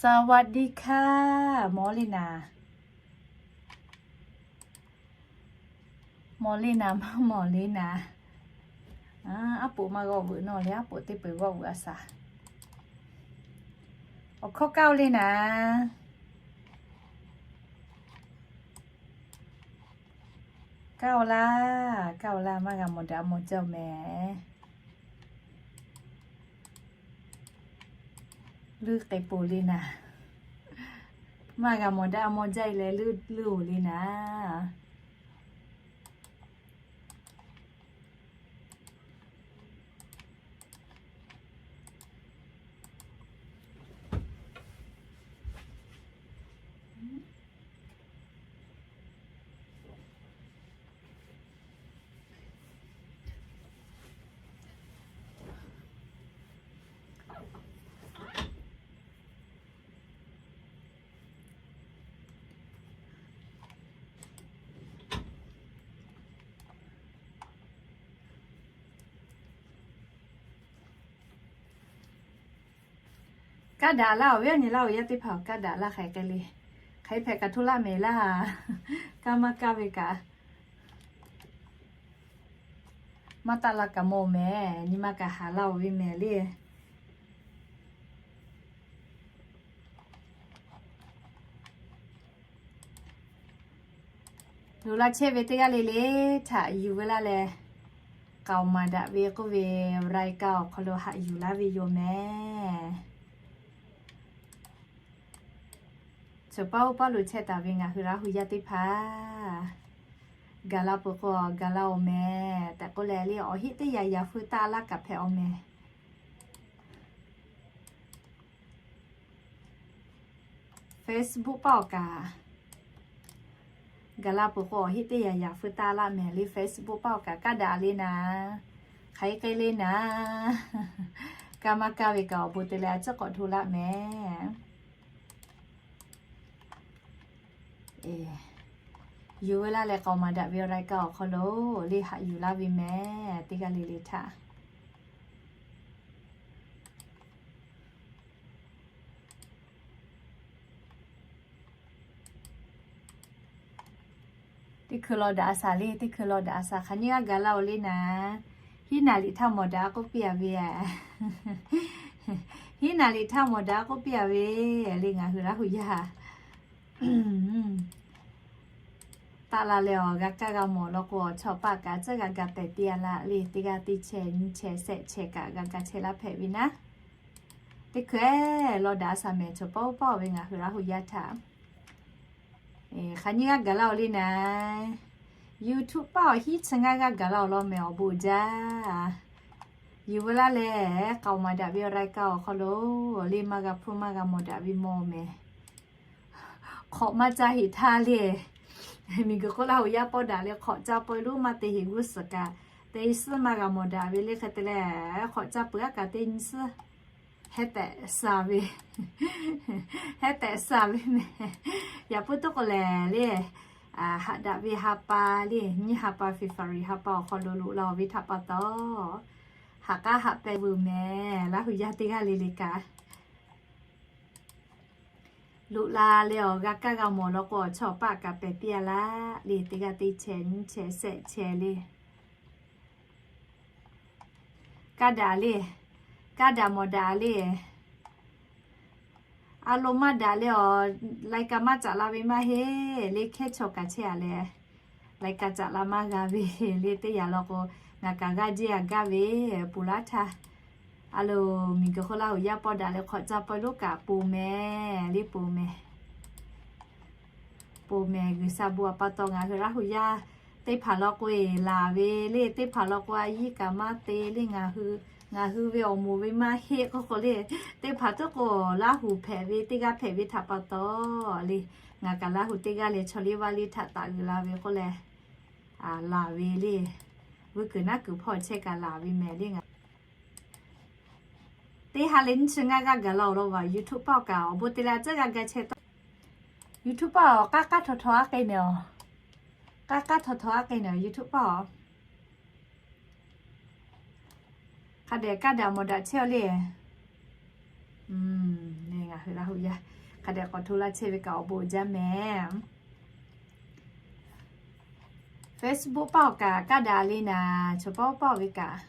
สวัสดีค่ะ Mawˬ le naˍ. Mawˬ le naˍ, maˇ mawˬ le naˍ. Aˉ poꞈ maˇ g'awˆ veuꞈ nawˇ le, aˉ poꞈ teˇ peuˬ g'awˆ veuꞈ a shaˍ. Awˬ hkawˇ kaˇ-oˬ le naˍ. Kaˇ-oˬ laˇ, kaˇ-oˬ laˇ, maˇ g'a mawˬ daꞈ mawˬ jaˇ-oˬ mehˍ. Leuˆ k'ai poˬ le naˍ. Maˇ g'a mawˬ daꞈ mawˬ jaˇ-e leh leuˆ leuˆ-oˬ le naˍ. Kaˇ daꞈ laˇ-oˬ, awˬ viˉ awˬ nyi laˇ-oˬ, yaˇ teˇ hpaˍ-oˬ, kaˇ daꞈ laˇ hk'aˬ hk'e le. Hk'aˬ hk'e hpehꞈ kaꞈ hto laˇ mehˍ laˇ. Kaˇ maˇ kaˇ ve kaꞈ, maˇ taˆ la kaꞈ mawˬ mehˍ, nyi ma kaꞈ haˍ laˇ-oˬ ve mehˍ le. Loꞈ la chehˇ ve teˇ g'aˇ le le htaꞈ yuˬ ve laˇ leh, k'aoˍ maˍ daꞈ ve k'oˆ ve, รายการ awˬ hk'aw lo haꞈ yuˬ laˇ ve yoˬ mehˍ. Chaw paˇ oˇ paˇ lo chehˇ taˍ ve ngaˬ hui Laˇ hu yaˇ teˇ hpaˍ, gaˬ la peuˬ k'o gaˬ la-oˬ mehˍ tehꞈ k'oˆ leh le, awˬ heˆ teˇ yanˇ yaꞈ feu taˆ laˇ kaꞈ hpehꞈ-oˬ mehˍ. Facebook paˆ awˬ kaꞈ, gaˬ la peuˬ k'o awˬ heˆ teˇ yanˇ yaꞈ feu taˆ laˇ mehˍ le. Facebook paˆ awˬ kaꞈ kaˇ daꞈ le naˍ. Hk'aˬ hk'e k'ai le naˍ. Kaˇ maˇ kaˇ ve kaꞈ awˬ bon te leh a ciˉ k'awꞈ hto laˇ mehˍ. Yuˬ ve laˇ leh k'aoˍ maˍ daꞈ ve รายการ awˬ hk'aw lo le haꞈ yuˬ laˇ ve mehˍ, teˇ g'aˇ le le htaꞈ. Teˇ hkui law daꞈ a shaˍ le, teˇ hkui law daꞈ a shaˍ. Hk'aˬ nyiˇ g'aˇ gaˬ laˇ-oˬ le naˍ. Hiˉ naˍ liꞈ htaˇ mawˬ daꞈ k'oˆ piˇ a ve a. Hiˉ naˍ liꞈ htaˇ mawˬ daꞈ k'oˆ piˇ a ve le, ngaˬ hui Laˇ hu yaˇ. Taˆ la leh awˬ g'a kaˇ g'a mawˬ law k'o, awˬ chawˇ paˆ kaꞈ tcuhˉ g'a ga pehˬ piˇ a laˇ le. Teˇ g'aˇ teˇ chehˇ nyiˇ chehˇ shehˆ chehˇ kaꞈ g'a ga chehˇ laˇ hpehꞈ ve naˉ. Teˇ hkui law daꞈ a shaˍ mehˍ, chaw paˇ oˇ paˇ-oˬ ve ngaˬ hui Laˇ hu yaˇ htaꞈ. Hk'aˬ nyiˇ g'aˇ gaˬ laˇ-oˬ le naˍ. YouTube paˆ awˬ hiˉ chi ngaˇ g'aˇ gaˬ laˇ-oˬ law mehˍ, awˬ bon jaˇ. Yuˬ ve laˇ leh k'aoˍ maˍ daꞈ ve รายการ awˬ hk'aw lo le maˇ g'a hpuˇ maˇ g'a mawˬ daꞈ ve mawˬ mehˍ. Hk'awꞈ maˇ caˇ heꞈ htaˇ le. Miˬguiˬ hk'oˆ Laˇ hu yaˇ pawˆ daꞈ leh hk'awꞈ caˇ pawˆ-e loˉ maˇ te heꞈ g'uˇ suhˍ kaꞈ, teˇ suhˉ maˇ g'a mawˬ daꞈ ve le. Hk'e te leh hk'awꞈ caˇ peuˬ aˉ kaꞈ teˇ nyi suhˉ heh tehꞈ sha ve, heh tehꞈ sha ve mehˍ. Yaꞈ puiˉ tuˉ k'o lehˬ le, haꞈ daꞈ ve ha pa le, nyiˇ ha pa February ha pa awˬ hk'aw lo loꞈ la-oˬ ve htaꞈ pa taw, haꞈ k'aˉ haꞈ peh veuˬ mehˍ. Laˇ hu yaˇ teˇ g'aˇ le le kaꞈ loꞈ la leh awˬ g'a kaˇ g'a mawˬ law k'o, awˬ chawˇ paˆ kaꞈ pehˬ piˇ a laˇ le. Teˇ g'aˇ teˇ chehˇ nyiˇ chehˇ shehˆ chehˇ le. Kaˇ daꞈ le, kaˇ daꞈ mawˬ daꞈ le. A lo maˇ daꞈ leh awˬ รายการ maˇ caꞈ la ve maˇ heˆ le. Hkehˉ chaw kaꞈ chehˇ a leh รายการ caꞈ la maˇ g'a ve le. Teˇ yanˇ law k'o, ngaˬ kaꞈ g'aˇ jeˇ a gaˇ ve ponˬ laˇ htaˇ, a lo, miˬguiˬ hk'oˆ Laˇ hu yaˇ pawˆ daꞈ leh hk'awꞈ caˇ pawˆ-e loˉ kaꞈ ponˬ mehˍ le, ponˬ mehˍ. Ponˬ mehˍ. G'uiˬsha bon a pa taw ngaˬ hui Laˇ hu yaˇ teˇ hpaˍ law k'o e laˬ ve le. Teˇ hpaˍ law k'o a yiˉ kaꞈ maˇ te le. Ngaˬ hui, ngaˬ hui ve awˬ moˍ ve maˇ heˆ k'oˆ k'o le, teˇ hpaˍ tuˉ k'o Laˇ hu hpehꞈ ve teˇ g'aˇ hpehꞈ ve htaꞈ pa taw le, ngaˬ kaꞈ Laˇ hu teˇ g'aˇ leh chaw liˇ vaˇ liˇ htaꞈ taꞈ g'uiˬ la ve k'oˆ leh, laˬ ve le. Vuiˇ kuiˬ naˉ kuiˬ hpawˇ chehˇ kaꞈ laˬ ve mehˍ le. Ngaˬ teˇ ha leh nyiˇ chi ngaˇ g'aˇ gaˬ la-oˬ law va. YouTube paˆ kaꞈ awˬ bon te leh a ciˉ g'a ga chehˇ taw. YouTube paˆ awˬ k'aˉ k'aˉ htaw htaw aˉ k'ai mehˍ awˬ. K'aˉ k'aˉ htaw htaw aˉ k'ai mehˍ awˬ YouTube paˆ awˬ. Hk'a dehꞈ kaˇ daꞈ mawˬ daꞈ chehˇ-oˬ le. Laˇ hui yaˇ hk'a dehꞈ k'awꞈ hto laˇ chehˇ ve kaꞈ awˬ bon uiˍ jaˇ mehˍ. Facebook paˆ awˬ kaꞈ kaˇ daꞈ le naˍ, chaw paˆ paˆ ve kaꞈ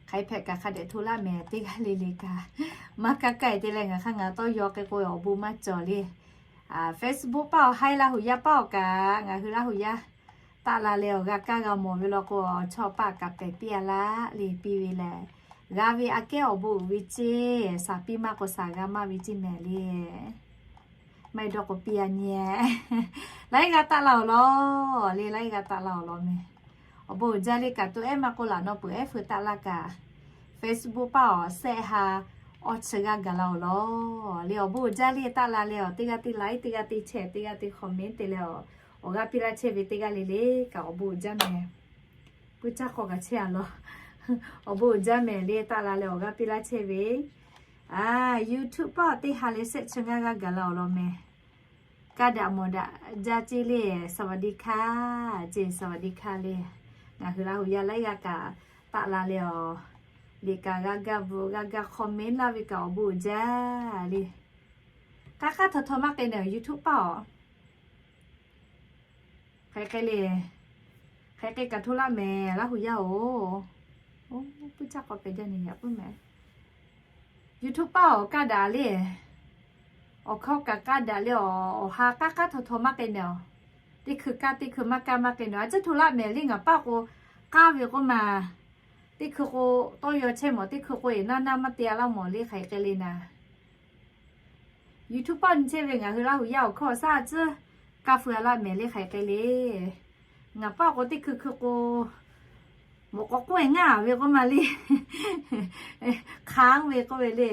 hk'aˬ hk'e hpehꞈ kaꞈ hk'a dehꞈ hto laˇ mehˍ. Teˇ g'aˇ le le kaꞈ maˇ kaˇ kaˇ te leh ngaˬ hk'aˇ ngaˬ tawˇ yaw k'ai k'o awˬ bon maˇ cawˬ le. Facebook paˆ awˬ haiˉ Laˇ hui yaˇ paˆ awˬ kaꞈ ngaˬ hui Laˇ hui yaˇ taˆ la leh awˬ g'a kaˇ g'a mawˬ ve law k'o, chaw paˆ kaꞈ pehˬ piˇ a laˇ le piˇ ve lehˬ, g'a ve aꞈ kehˉ awˬ bon uiˍ ve ceˇ, saˍ piˇ maˇ k'o saˍ g'a maˇ ve ceˇ mehˍ le. Maˇ heˆ dawˇ k'o piˇ a nyi. Laiˉ g'aˇ taˆ la awˬ lawn le, laiˉ g'aˇ taˆ la awˬ lawn mehˍ. Awˬ bon uiˍ jaˇ le kaꞈ to ehˉ maˇ k'oˆ laꞈ nawˇ peuˬ ehˉ feu taˆ laˇ kaꞈ, Facebook paˆ awˬ sehˆ ha awˇ chi g'aˇ gaˬ la awˬ lawn le. Awˬ bon uiˍ jaˇ le taˆ la leh awˬ teˇ g'aˇ teˇ like, teˇ g'aˇ teˇ share, teˇ g'aˇ teˇ comment te leh awˬ awˬ g'aˇ piˇ laˇ chehˇ ve teˇ g'aˇ le le kaꞈ awˬ bon uiˍ jaˇ mehˍ. Puiˉ caˇ k'awꞈ kaꞈ chehˇ a law. Awˬ bon uiˍ jaˇ mehˍ le taˆ la leh awˬ g'aˇ piˇ laˇ chehˇ ve. YouTube paˆ teˇ ha leh sehˆ chi ngaˇ g'aˇ gaˬ la awˬ lawn mehˍ. Kaˇ daꞈ mawˬ daꞈ jaˇ ceˇ le, สวัสดีค่ะ ceˇ สวัสดีค่ะ le. Ngaˬ hui Laˇ hui yaˇ laiˉ g'aˇ kaꞈ taˆ la leh awˬ, liꞈ kaꞈ g'a gaˇ bvuhꞈ g'a gaˇ comment laˇ ve kaꞈ awˬ bon uiˍ jaˇ le. K'aˉ k'aˉ htaw htaw maˇ k'ai nehˬ YouTube paˆ awˬ. Hk'aˬ hk'e le, hk'aˬ hk'e kaꞈ hto laˇ mehˍ Laˇ hui yaˇ oˬ. Oˇ, puiˉ caˇ k'awꞈ pehˬ jaˇ nyi yaꞈ puiˉ mehˍ. YouTube paˆ awˬ kaˇ daꞈ le. Awˬ hkawˇ kaꞈ kaˇ daꞈ le awˬ, awˬ ha k'aˉ k'aˉ htaw htaw maˇ k'ai nehˬ awˬ. Teˇ hkui kaˇ teˇ hkui maˇ kaˇ maˇ k'ai nehˬ. A ciˉ hto laˇ mehˍ le ngaˬ paˆ k'o, k'aˇ ve k'oˆ ma. Teˇ hkui k'o tawˇ yaw chehˇ mawˬ, teˇ hkui k'o eˬ naˇ naˇ maˇ te a laˇ mawˬ le hk'aˬ hk'e le naˍ. YouTube paˆ nyi chehˇ ve ngaˬ hui Laˇ hui yaˇ awˬ hkawˇ awˬ shaˉ a ciˉ kaˇ feu a laˇ mehˍ le hk'aˬ hk'e le. Ngaˬ paˆ k'o teˇ hkui hkui k'o, mawꞈ k'aw k'oˆ e ngaˇ ve k'oˆ ma le. Hk'aˇ ve k'oˆ ve le.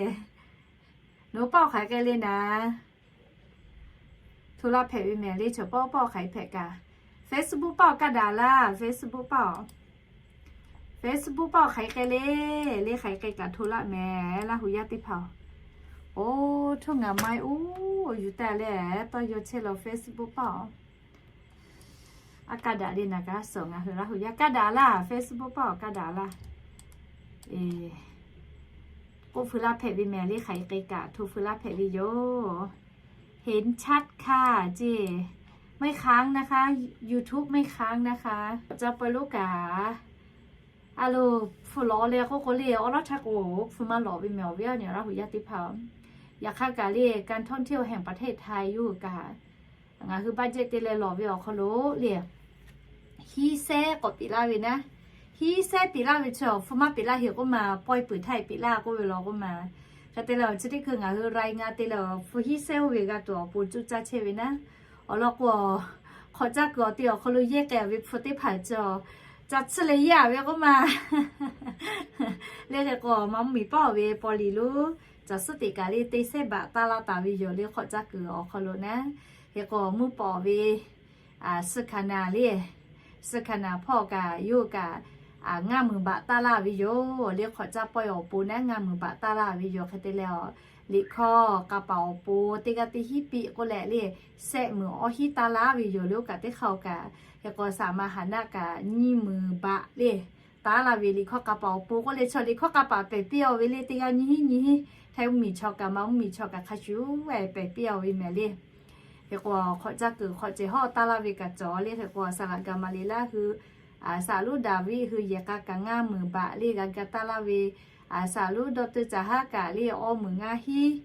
Nawˬ paˆ hk'aˬ hk'e le naˍ. Hto laˇ hpehꞈ ve mehˍ le chaw paˆ paˆ hk'aˬ hk'e hpehꞈ kaꞈ. Facebook paˆ awˬ kaˇ daꞈ laˇ, Facebook paˆ awˬ. Facebook paˆ awˬ hk'aˬ hk'e le, le hk'aˬ hk'e kaꞈ hto laˇ mehˍ Laˇ hui yaˇ teˇ hpaˍ. Oˇ, hto ngaˬ ma e oˇ yuˬ taˍ leh tawˇ yaw chehˇ law Facebook paˆ awˬ. A kaˇ daꞈ le naˍ kaꞈ suhˍ ngaˬ hui Laˇ hui yaˇ kaˇ daꞈ laˇ, Facebook paˆ awˬ kaˇ daꞈ laˇ. K'oˆ feu laˇ hpehꞈ ve mehˍ le hk'aˬ hk'e kaꞈ hto feu laˇ hpehꞈ ve yoˬ. เห็นชัดค่ะ ceˇ ไม่ค้างนะคะ YouTube ไม่ค้างนะคะ ca pawehˇ loˉ kaꞈ. A lo, hpu lawꞈ leh k'oˆ k'o le awˉ lawˉ htaˇ k'o, hpu maˇ lawꞈ ve mehˍ awˬ viˉ awˬ nyi Laˇ hui yaˇ teˇ hpaˍ. Yaꞈ hk'aˇ kaꞈ le การท่องเที่ยวแห่งประเทศไทย yoˬ kaꞈ, ngaˬ hui budget te leh lawˬ ve awˬ hk'aw lo le, hiˉ sehˉ k'awꞈ piˍ laˇ ve naˉ. Hiˉ sehˉ piˍ laˇ ve chi awˬ hpu maˇ piˍ laˇ heˆ k'oˆ ma, pawehˇ peuˬ htaˇ piˍ laˇ k'oˆ ve law k'oˆ ma. Hk'e te leh awˬ chi teˇ hkui ngaˬ hui rai nga te leh awˬ hpu hiˉ sehˉ oˇ ve g'a tuˬ awˬ pon cuˇ caˇ chehˇ ve naˉ. Awˬ lawn k'o, hk'awꞈ caˇ kuiˬ awˬ te awˬ hk'aw lo yehˇ k'ai ve hpu teˇ hpaˍ chi, ca tsuhˇ leh yehˇ a ve k'oˆ ma. Le hk'e k'o, ma mvuhˇmiˬ paˆ ve paw liˍ lo, caˬ suhˉ teꞈ kaꞈ le teˇ sehˉ baꞈ taˇ laˇ taˍ ve yoˬ le hk'awꞈ caˇ kuiˬ awˬ hk'aw lo naˉ. Hk'e k'o mvuhˇ pawˍ ve suh hkanˍ naˍ le, suh hkanˍ naˍ hpawˇ kaꞈ yoˬ kaꞈ, ngaˇ meunˍ baꞈ taˇ laˇ ve yoˬ le hk'awꞈ caˇ pawehˇ awˬ pon naˉ ngaˇ meunˍ baꞈ taˇ laˇ ve yoˬ. Hk'e te leh awˬ, liꞈ hkawˇ k'a paˍ awˬ pon teˇ g'aˇ teˇ hinˉ piˆ k'oˆ leh le, sehˆ meunˍ awˇ hinˉ taˇ laˇ ve yoˬ le oˇ kaꞈ teˇ hk'aˇ kaꞈ. Hk'e k'o saˍ ma haˍ naˆ kaꞈ nyiˇ meunˍ baꞈ le taˇ laˇ ve liꞈ hkawˇ k'a paˍ awˬ pon k'oˆ leh chaw liꞈ hkawˇ k'a paˍ pehˬ piˇ a ve le teˇ g'aˇ nyiˇ hinˉ nyiˇ hinˉ htaˇ mvuhˇmiˬ chaw kaꞈ ma mvuhˇmiˬ chaw kaꞈ hk'a shuˍ shuˍ pehˬ piˇ a ve mehˍ le. Hk'e k'o hk'awꞈ caˇ kuiˬ hk'awꞈ cehˬ hawˉ taˇ laˇ ve kaꞈ cawˬ le. Hk'e k'o saˍ laꞈ gaˬ maˍ le laˇ hui, saˍ lonˉ Daˍviˆ hui yehˬ k'a kaꞈ ngaˇ meunˍ baꞈ le g'a ga taˇ laˇ ve, saˍ lonˉ dawˇ teuˇ caˬ haˉ kaꞈ le awˇ meunˍ ngaˇ hinˉ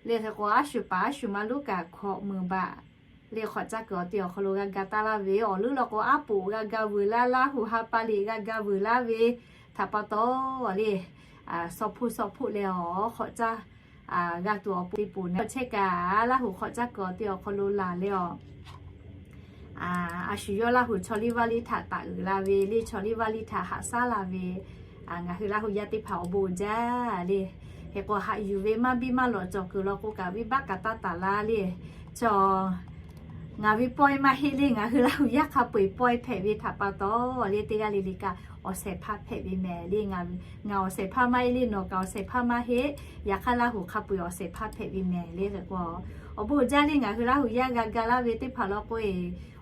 le. Hk'e k'o aˉ shuˍ paˍ aˉ shuˍ ma lonˉ kaꞈ hkawꞈ meunˍ baꞈ le hk'awꞈ caˇ kuiˬ awˬ te awˬ hk'aw lo g'a ga taˇ laˇ ve awˬ leuˉ law k'o, aˉ poꞈ g'a ga vuiˬ laˇ, Laˇ huˍ ha pa liꞈ g'a ga vuiˬ laˇ ve htaꞈ pa taw le, suh hpuˇ suh hpuˇ leh awˬ hk'awꞈ caˇ g'a tuˬ awˬ pon te pon naˉ chehˇ kaꞈ, Laˇ huˍ hk'awꞈ caˇ kuiˬ awˬ te awˬ hk'aw lo laˬ leh awˬ a shu yawˇ Laˇ huˍ chaw liˇ vaˇ liˇ htaꞈ taˍ uiˍ la ve le, chaw liˇ vaˇ liˇ htaꞈ haꞈ shaˉ la ve, ngaˬ hui Laˇ huˍ yaˇ teˇ hpaˍ awˬ bon jaˇ le. Hk'e k'o haꞈ yuˬ ve maˇ biˇ maˇ lawꞈ cawˬ kuiˬ law k'o kaꞈ venˇbaˆ kaꞈ taˇ taˍ la le. Chaw ngaˬ ve pawehˇ maˇ heˆ le, ngaˬ hui Laˇ huˍ yaˇ hk'a peu-eˬ pawehˇ hpehꞈ ve htaꞈ pa taw le, teˇ g'aˇ le le kaꞈ awˬ shehˍ hpaˇ hpehꞈ ve mehˍ le. Ngaˬ awˬ shehˍ hpaˇ maˇ heˆ le, nawˬ kaꞈ awˬ shehˍ hpaˇ maˇ heˆ. Yaꞈ hk'aˇ Laˇ huˍ hk'a peu-eˬ awˬ shehˍ hpaˇ hpehꞈ ve mehˍ le. Hk'e k'o awˬ bon jaˇ le, ngaˬ hui Laˇ huˍ yaˇ g'a ga laˇ ve teˇ hpaˍ law k'o-e,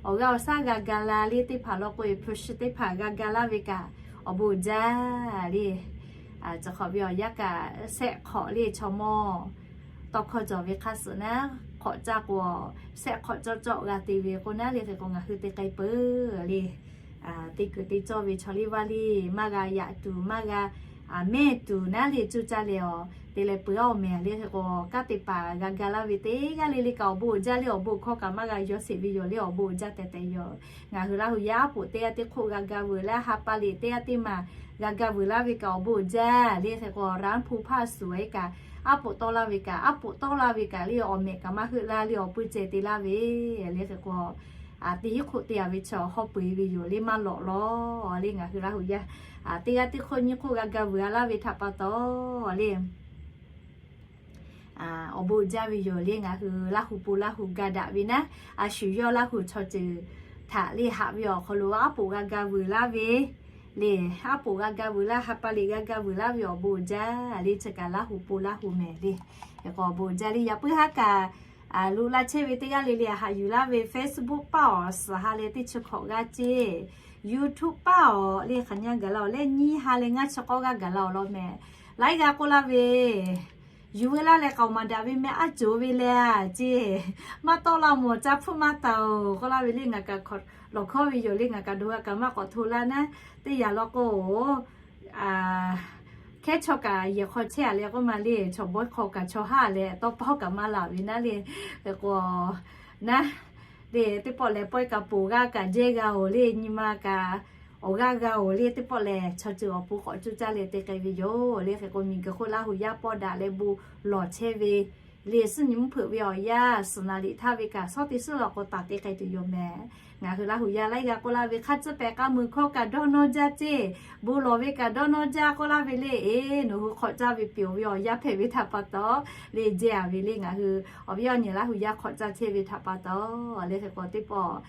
awˬ g'aˇ awˬ shaˉ g'a ga la le teˇ hpaˍ law k'o-e, hpu shi teˇ hpaˍ g'a ga laˇ ve kaꞈ awˬ bon jaˇ le. Chi hk'awꞈ ve awˬ yanˇ kaꞈ shehˆ hk'awꞈ le chaw mawˇ tawˇ hkawˇ cawˬ ve hk'a suhˍ naˉ, hk'awꞈ caˇ k'o, shehˆ hk'awꞈ cawˇ cawˆ g'a te ve k'o naˉ le, hk'e k'o ngaˬ hui te k'ai peuˬ le. Teˇ kuiˬ te cawˇ ve chaw liˇ vaˇ liˇ maˇ g'a yaꞈ tuˬ, maˇ g'a mehˇ tuˬ naˉ le, cuˇ caˇ leh awˬ te leh peuˬ-aˬ mehˍ le. Hk'e k'o, kanˉ te paˍ g'a ga laˇ ve teˇ g'aˇ le le kaꞈ awˬ bon uiˍ jaˇ le, awˬ bon hkawˇ kaꞈ maˇ g'a yaw sheˍ ve yoˬ le, awˬ bon uiˍ jaˇ tehꞈ tehꞈ yoˬ. Ngaˬ hui Laˇ huˍ yaˇ aˉ poꞈ teˇ g'aˇ teˇ hk'oˆ g'a ga veuˬ laˇ, ha pa liꞈ teˇ g'aˇ teˇ maˬ g'a ga veuˬ laˇ ve kaꞈ awˬ bon uiˍ jaˇ le. Hk'e k'o, raˍ hpuˇ hpaˇ suhˍ e kaꞈ aˉ poꞈ tawˆ laˇ ve kaꞈ, aˉ poꞈ tawˆ laˇ ve kaꞈ le, awˬ mehꞈ kaꞈ maˇ heuˆ laˇ le, awˬ pui ceh te laˇ ve le. Hk'e k'o, teˇ hinˉ hk'oˆ te a ve chaw hawˉ peu-eˬ ve yoˬ le, maˇ lawꞈ lawˬ le. Ngaˬ hui Laˇ huˍ yaˇ teˇ g'aˇ teˇ hk'oˆ nyiˇ hk'oˆ g'a ga veuˬ a laˇ ve htaꞈ pa taw le, awˬ bon uiˍ jaˇ ve yoˬ le. Ngaˬ hui Laˇ huˍ pon Laˇ huˍ ga daꞈ ve naˉ, a shu yawˇ Laˇ huˍ chaw ceuˬ htaꞈ le haꞈ ve awˬ hk'aw lo aˉ poꞈ g'a ga veuˬ laˇ ve le, aˉ poꞈ g'a ga veuˬ laˇ, ha pa liꞈ g'a ga veuˬ laˇ ve awˬ bon uiˍ jaˇ le. Chi kaꞈ Laˇ huˍ pon Laˇ huˍ mehˍ le. Hk'e k'o awˬ bon uiˍ jaˇ le. Yaꞈ puiˉ haˉ kaꞈ loꞈ la chehˇ ve teˇ g'aˇ le le haꞈ yuˬ laˇ ve Facebook paˇ awˬ suhˍ ha leh teˇ chi hkawꞈ g'aˇ ceˇ, YouTube paˇ awˬ le hk'aˬ nyaˇ gaˬ la awˬ leh nyiˇ ha leh ngaˇ chi k'awˇ g'aˇ gaˬ la awˬ lawn mehˍ. Laiˉ g'aˇ k'oˆ laˇ ve, yuˬ ve laˇ leh k'aoˍ maˍ daꞈ ve meh aˉ cawˬ ve le a ceˇ, maˇ tawˆ la mawˬ ca hpfuhˆ maˇ taˍ-oˬ k'oˆ laˇ ve le. Ngaˬ kaꞈ lawˬ hkawˇ ve yoˬ le. Ngaˬ kaꞈ dawˬ g'a kaꞈ maˇ k'awꞈ hto laˇ naˉ, teˇ yanˇ law k'o, hkehˉ chaw kaꞈ yehˬ hk'aw chehˇ a leh k'oˆ ma le, chaw bawˇ hk'aw kaꞈ chaw haˉ leh tawˇ pawˆ kaꞈ maˇ laˬ ve naˉ le. Hk'e k'o naˉ le, teˇ pawˆ lehˬ pawehˇ kaꞈ poˬ g'aˇ kaꞈ jehˇ g'a-oˬ le, nyi ma kaꞈ awˬ g'aˇ g'a-oˬ le, teˇ pawˆ lehˬ chaw ceuˬ awˬ pon k'awꞈ cuˇ caˇ leh te k'ai ve yoˬ le. Hk'e k'o, miˬguiˬ hk'oˆ Laˇ huˍ yaˇ pawˆ daꞈ leh bon lawˬ chehˇ ve le, suhˉ nyi mvuhˇ hpeuꞈ ve awˬ yanˇ suhˍ naˍ liꞈ htaˇ ve kaꞈ shawˉ teˇ suhˉ law k'o taˍ te k'ai tuˬ yoˬ mehˍ. Ngaˬ hui Laˇ huˍ yaˇ laiˉ g'aˇ k'oˆ laˇ ve, hk'a tcuhˉ pehˍ k'a muiˬ hkawˇ kaꞈ dawˇ nawˇ jaˇ ceˇ, bon lawˬ ve kaꞈ dawˇ nawˇ jaˇ k'oˆ laˇ ve le. Eˬ, nawˬ hui hk'awꞈ caˇ ve peuˬ ve awˬ yanˇ hpehꞈ ve htaꞈ pa taw le, jehˇ a ve le. Ngaˬ hui awˬ viˉ awˬ nyi Laˇ huˍ yaˇ hk'awꞈ caˇ chehˇ ve htaꞈ pa taw le. Hk'e k'o, teˇ pawˆ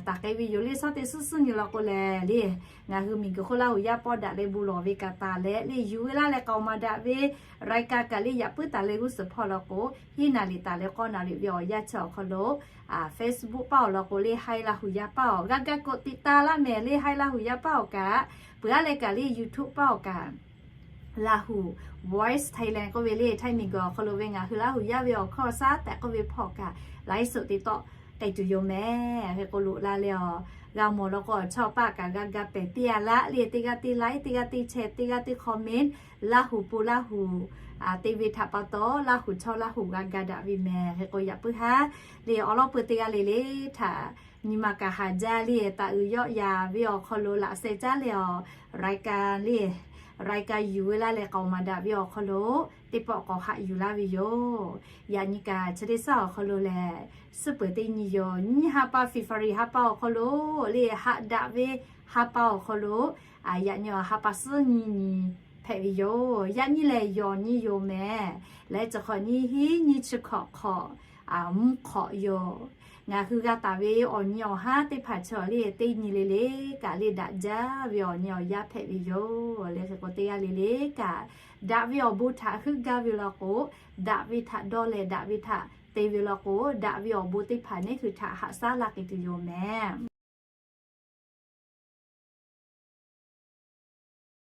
taˍ k'ai ve yoˬ le. Shawˉ teˇ suhˉ suhˉ nyi law k'o lehˬ le, ngaˬ hui miˬguiˬ hk'oˆ Laˇ huˍ yaˇ pawˆ daꞈ leh bon lawˬ ve kaꞈ taˍ leh le, yuˬ ve laˇ leh k'aoˍ maˍ daꞈ ve รายการ kaꞈ le, yaꞈ puiˉ taˍ leh g'uˇ suhˍ hpawˇ law k'o, hiˉ naˍ liꞈ taˍ leh k'awˇ naˍ liꞈ ve awˬ yanˇ chi awˬ hk'aw lo Facebook paˇ awˬ lawn k'o le, Haiˉ Laˇ huˍ yaˇ paˇ awˬ g'aˇ gaˇ k'oˆ tiꞈ taˍ laˇ mehˍ le. Haiˉ Laˇ huˍ yaˇ paˇ awˬ kaꞈ, peuˬ a leh kaꞈ le, YouTube paˇ awˬ kaꞈ Laˇ huˍ Voice Thailand k'oˆ ve le, Htaiˇ miˬguiˬ awˬ hk'aw lo ve ngaˬ hui Laˇ huˍ yaˇ ve awˬ hkawˇ shaˉ tehꞈ k'oˆ ve hpawˇ kaꞈ ไลฟ์สด te tawˆ k'ai tuˬ yoˬ mehˍ. Hk'e k'o, loꞈ la leh awˬ g'a mawˬ law k'o, awˬ chawˇ paˇ kaꞈ g'a ga pehˍ piˇ a laˇ le, teˇ g'aˇ teˇ ไลค์, teˇ g'aˇ teˇ แชร์, teˇ g'aˇ teˇ คอมเมนต์, Laˇ huˍ pon Laˇ huˍ te ve htaꞈ pa taw, Laˇ huˍ chawˇ Laˇ huˍ g'a ga daꞈ ve mehˍ. Hk'e k'o, yaꞈ puiˉ haˉ le, awˬ lawn peu teˇ g'aˇ le le htaꞈ nyi ma kaꞈ haˍ jaˇ le, taˍ uiˍ yawˆ yaˍ ve awˬ hk'aw lo laꞈ sheh caˉ leh awˬ รายการ le, รายการ yuˬ ve laˇ leh k'aoˍ maˍ daꞈ ve awˬ hk'aw lo teˇ pawˆ k'awꞈ haꞈ yuˬ laˇ ve yoˬ. Yaꞈ nyi kaꞈ chi teˇ shaˉ awˬ hk'aw lo lehˬ, suhˉ peuˬ teˇ nyi yoˬ. Nyiˇ ha pa February ha pa awˬ hk'aw lo le, haꞈ daꞈ ve ha pa awˬ hk'aw lo, yaꞈ nyi awˬ ha pa suhˉ nyi nyi hpehꞈ ve yoˬ. Yaꞈ nyi lehˬ, yawˬ nyi yoˬ mehˍ. Leh chi hk'awꞈ nyiˇ hinˉ nyiˇ chi hk'awꞈ hk'awꞈ mvuhˇ hk'awꞈ yoˬ. Ngaˬ hui g'a taˍ ve awˬ nyi awˬ haˉ teˇ hpaˍ chi awˬ le, teˇ nyi le le kaꞈ le daꞈ jaˇ ve awˬ nyi awˬ yaˇ hpehꞈ ve yoˬ. Le hk'e k'o, teˇ g'aˇ le le kaꞈ daꞈ ve awˬ bon htaꞈ heuˆ gaˇ ve law k'o, daꞈ ve htaꞈ dawˇ leh daꞈ ve htaꞈ te ve law k'o, daꞈ ve awˬ bon teˇ hpaˍ neˉ hui htaꞈ haꞈ shaˉ laˇ k'ai tuˬ yoˬ mehˍ.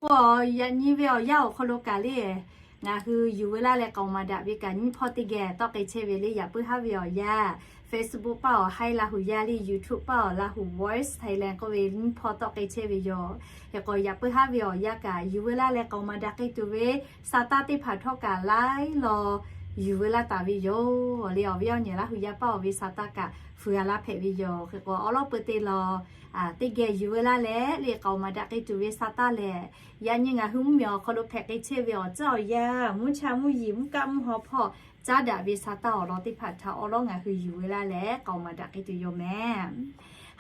K'o, yaꞈ nyi ve awˬ yanˇ awˬ hk'aw lo kaꞈ le, ngaˬ hui yuˬ ve laˇ leh k'aoˍ maˍ daꞈ ve kaꞈ nyiˇ hpawˇ teˇ geh tawˆ k'ai chehˇ ve le. Yaꞈ puiˉ haˉ ve awˬ yanˇ, Facebook paˇ awˬ Haiˉ Laˇ huˍ yaˇ le, YouTube paˇ awˬ Laˇ huˍ Voice Thailand k'oˆ ve nyiˇ hpawˇ tawˆ k'ai chehˇ ve yoˬ. Hk'e k'o, yaꞈ puiˉ haˉ ve awˬ yanˇ kaꞈ yuˬ ve laˇ leh k'aoˍ maˍ daꞈ k'ai tuˬ ve sa taˇ teˇ hpaˍ htawˇ kaꞈ laiˉ law yuˬ ve laˇ taˍ ve yoˬ. Le awˬ viˉ awˬ nyi Laˇ huˍ yaˇ paˇ awˬ ve sa taˇ kaꞈ fuiˍ a laˇ hpehꞈ ve yoˬ. Hk'e k'o, awˬ lawn peu te law teˇ geh yuˬ ve laˇ leh le k'aoˍ maˍ daꞈ k'ai tuˬ ve sa taˇ lehˬ, yaꞈ nyi ngaˬ hui mvuhˇmiˬ awˬ hk'aw lo hpehꞈ k'ai chehˇ ve awˬ ceuˬ awˬ yanˇ, mvuhˇ cha mvuhˇ yiˍ, mvuhˇ kaˆ mvuhˇ haw hpawˇ caˉ daꞈ ve sa taˇ awˬ lawn teˇ hpaˍ htaꞈ awˬ lawn ngaˬ hui yuˬ ve laˇ leh k'aoˍ maˍ daꞈ k'ai tuˬ yoˬ mehˍ.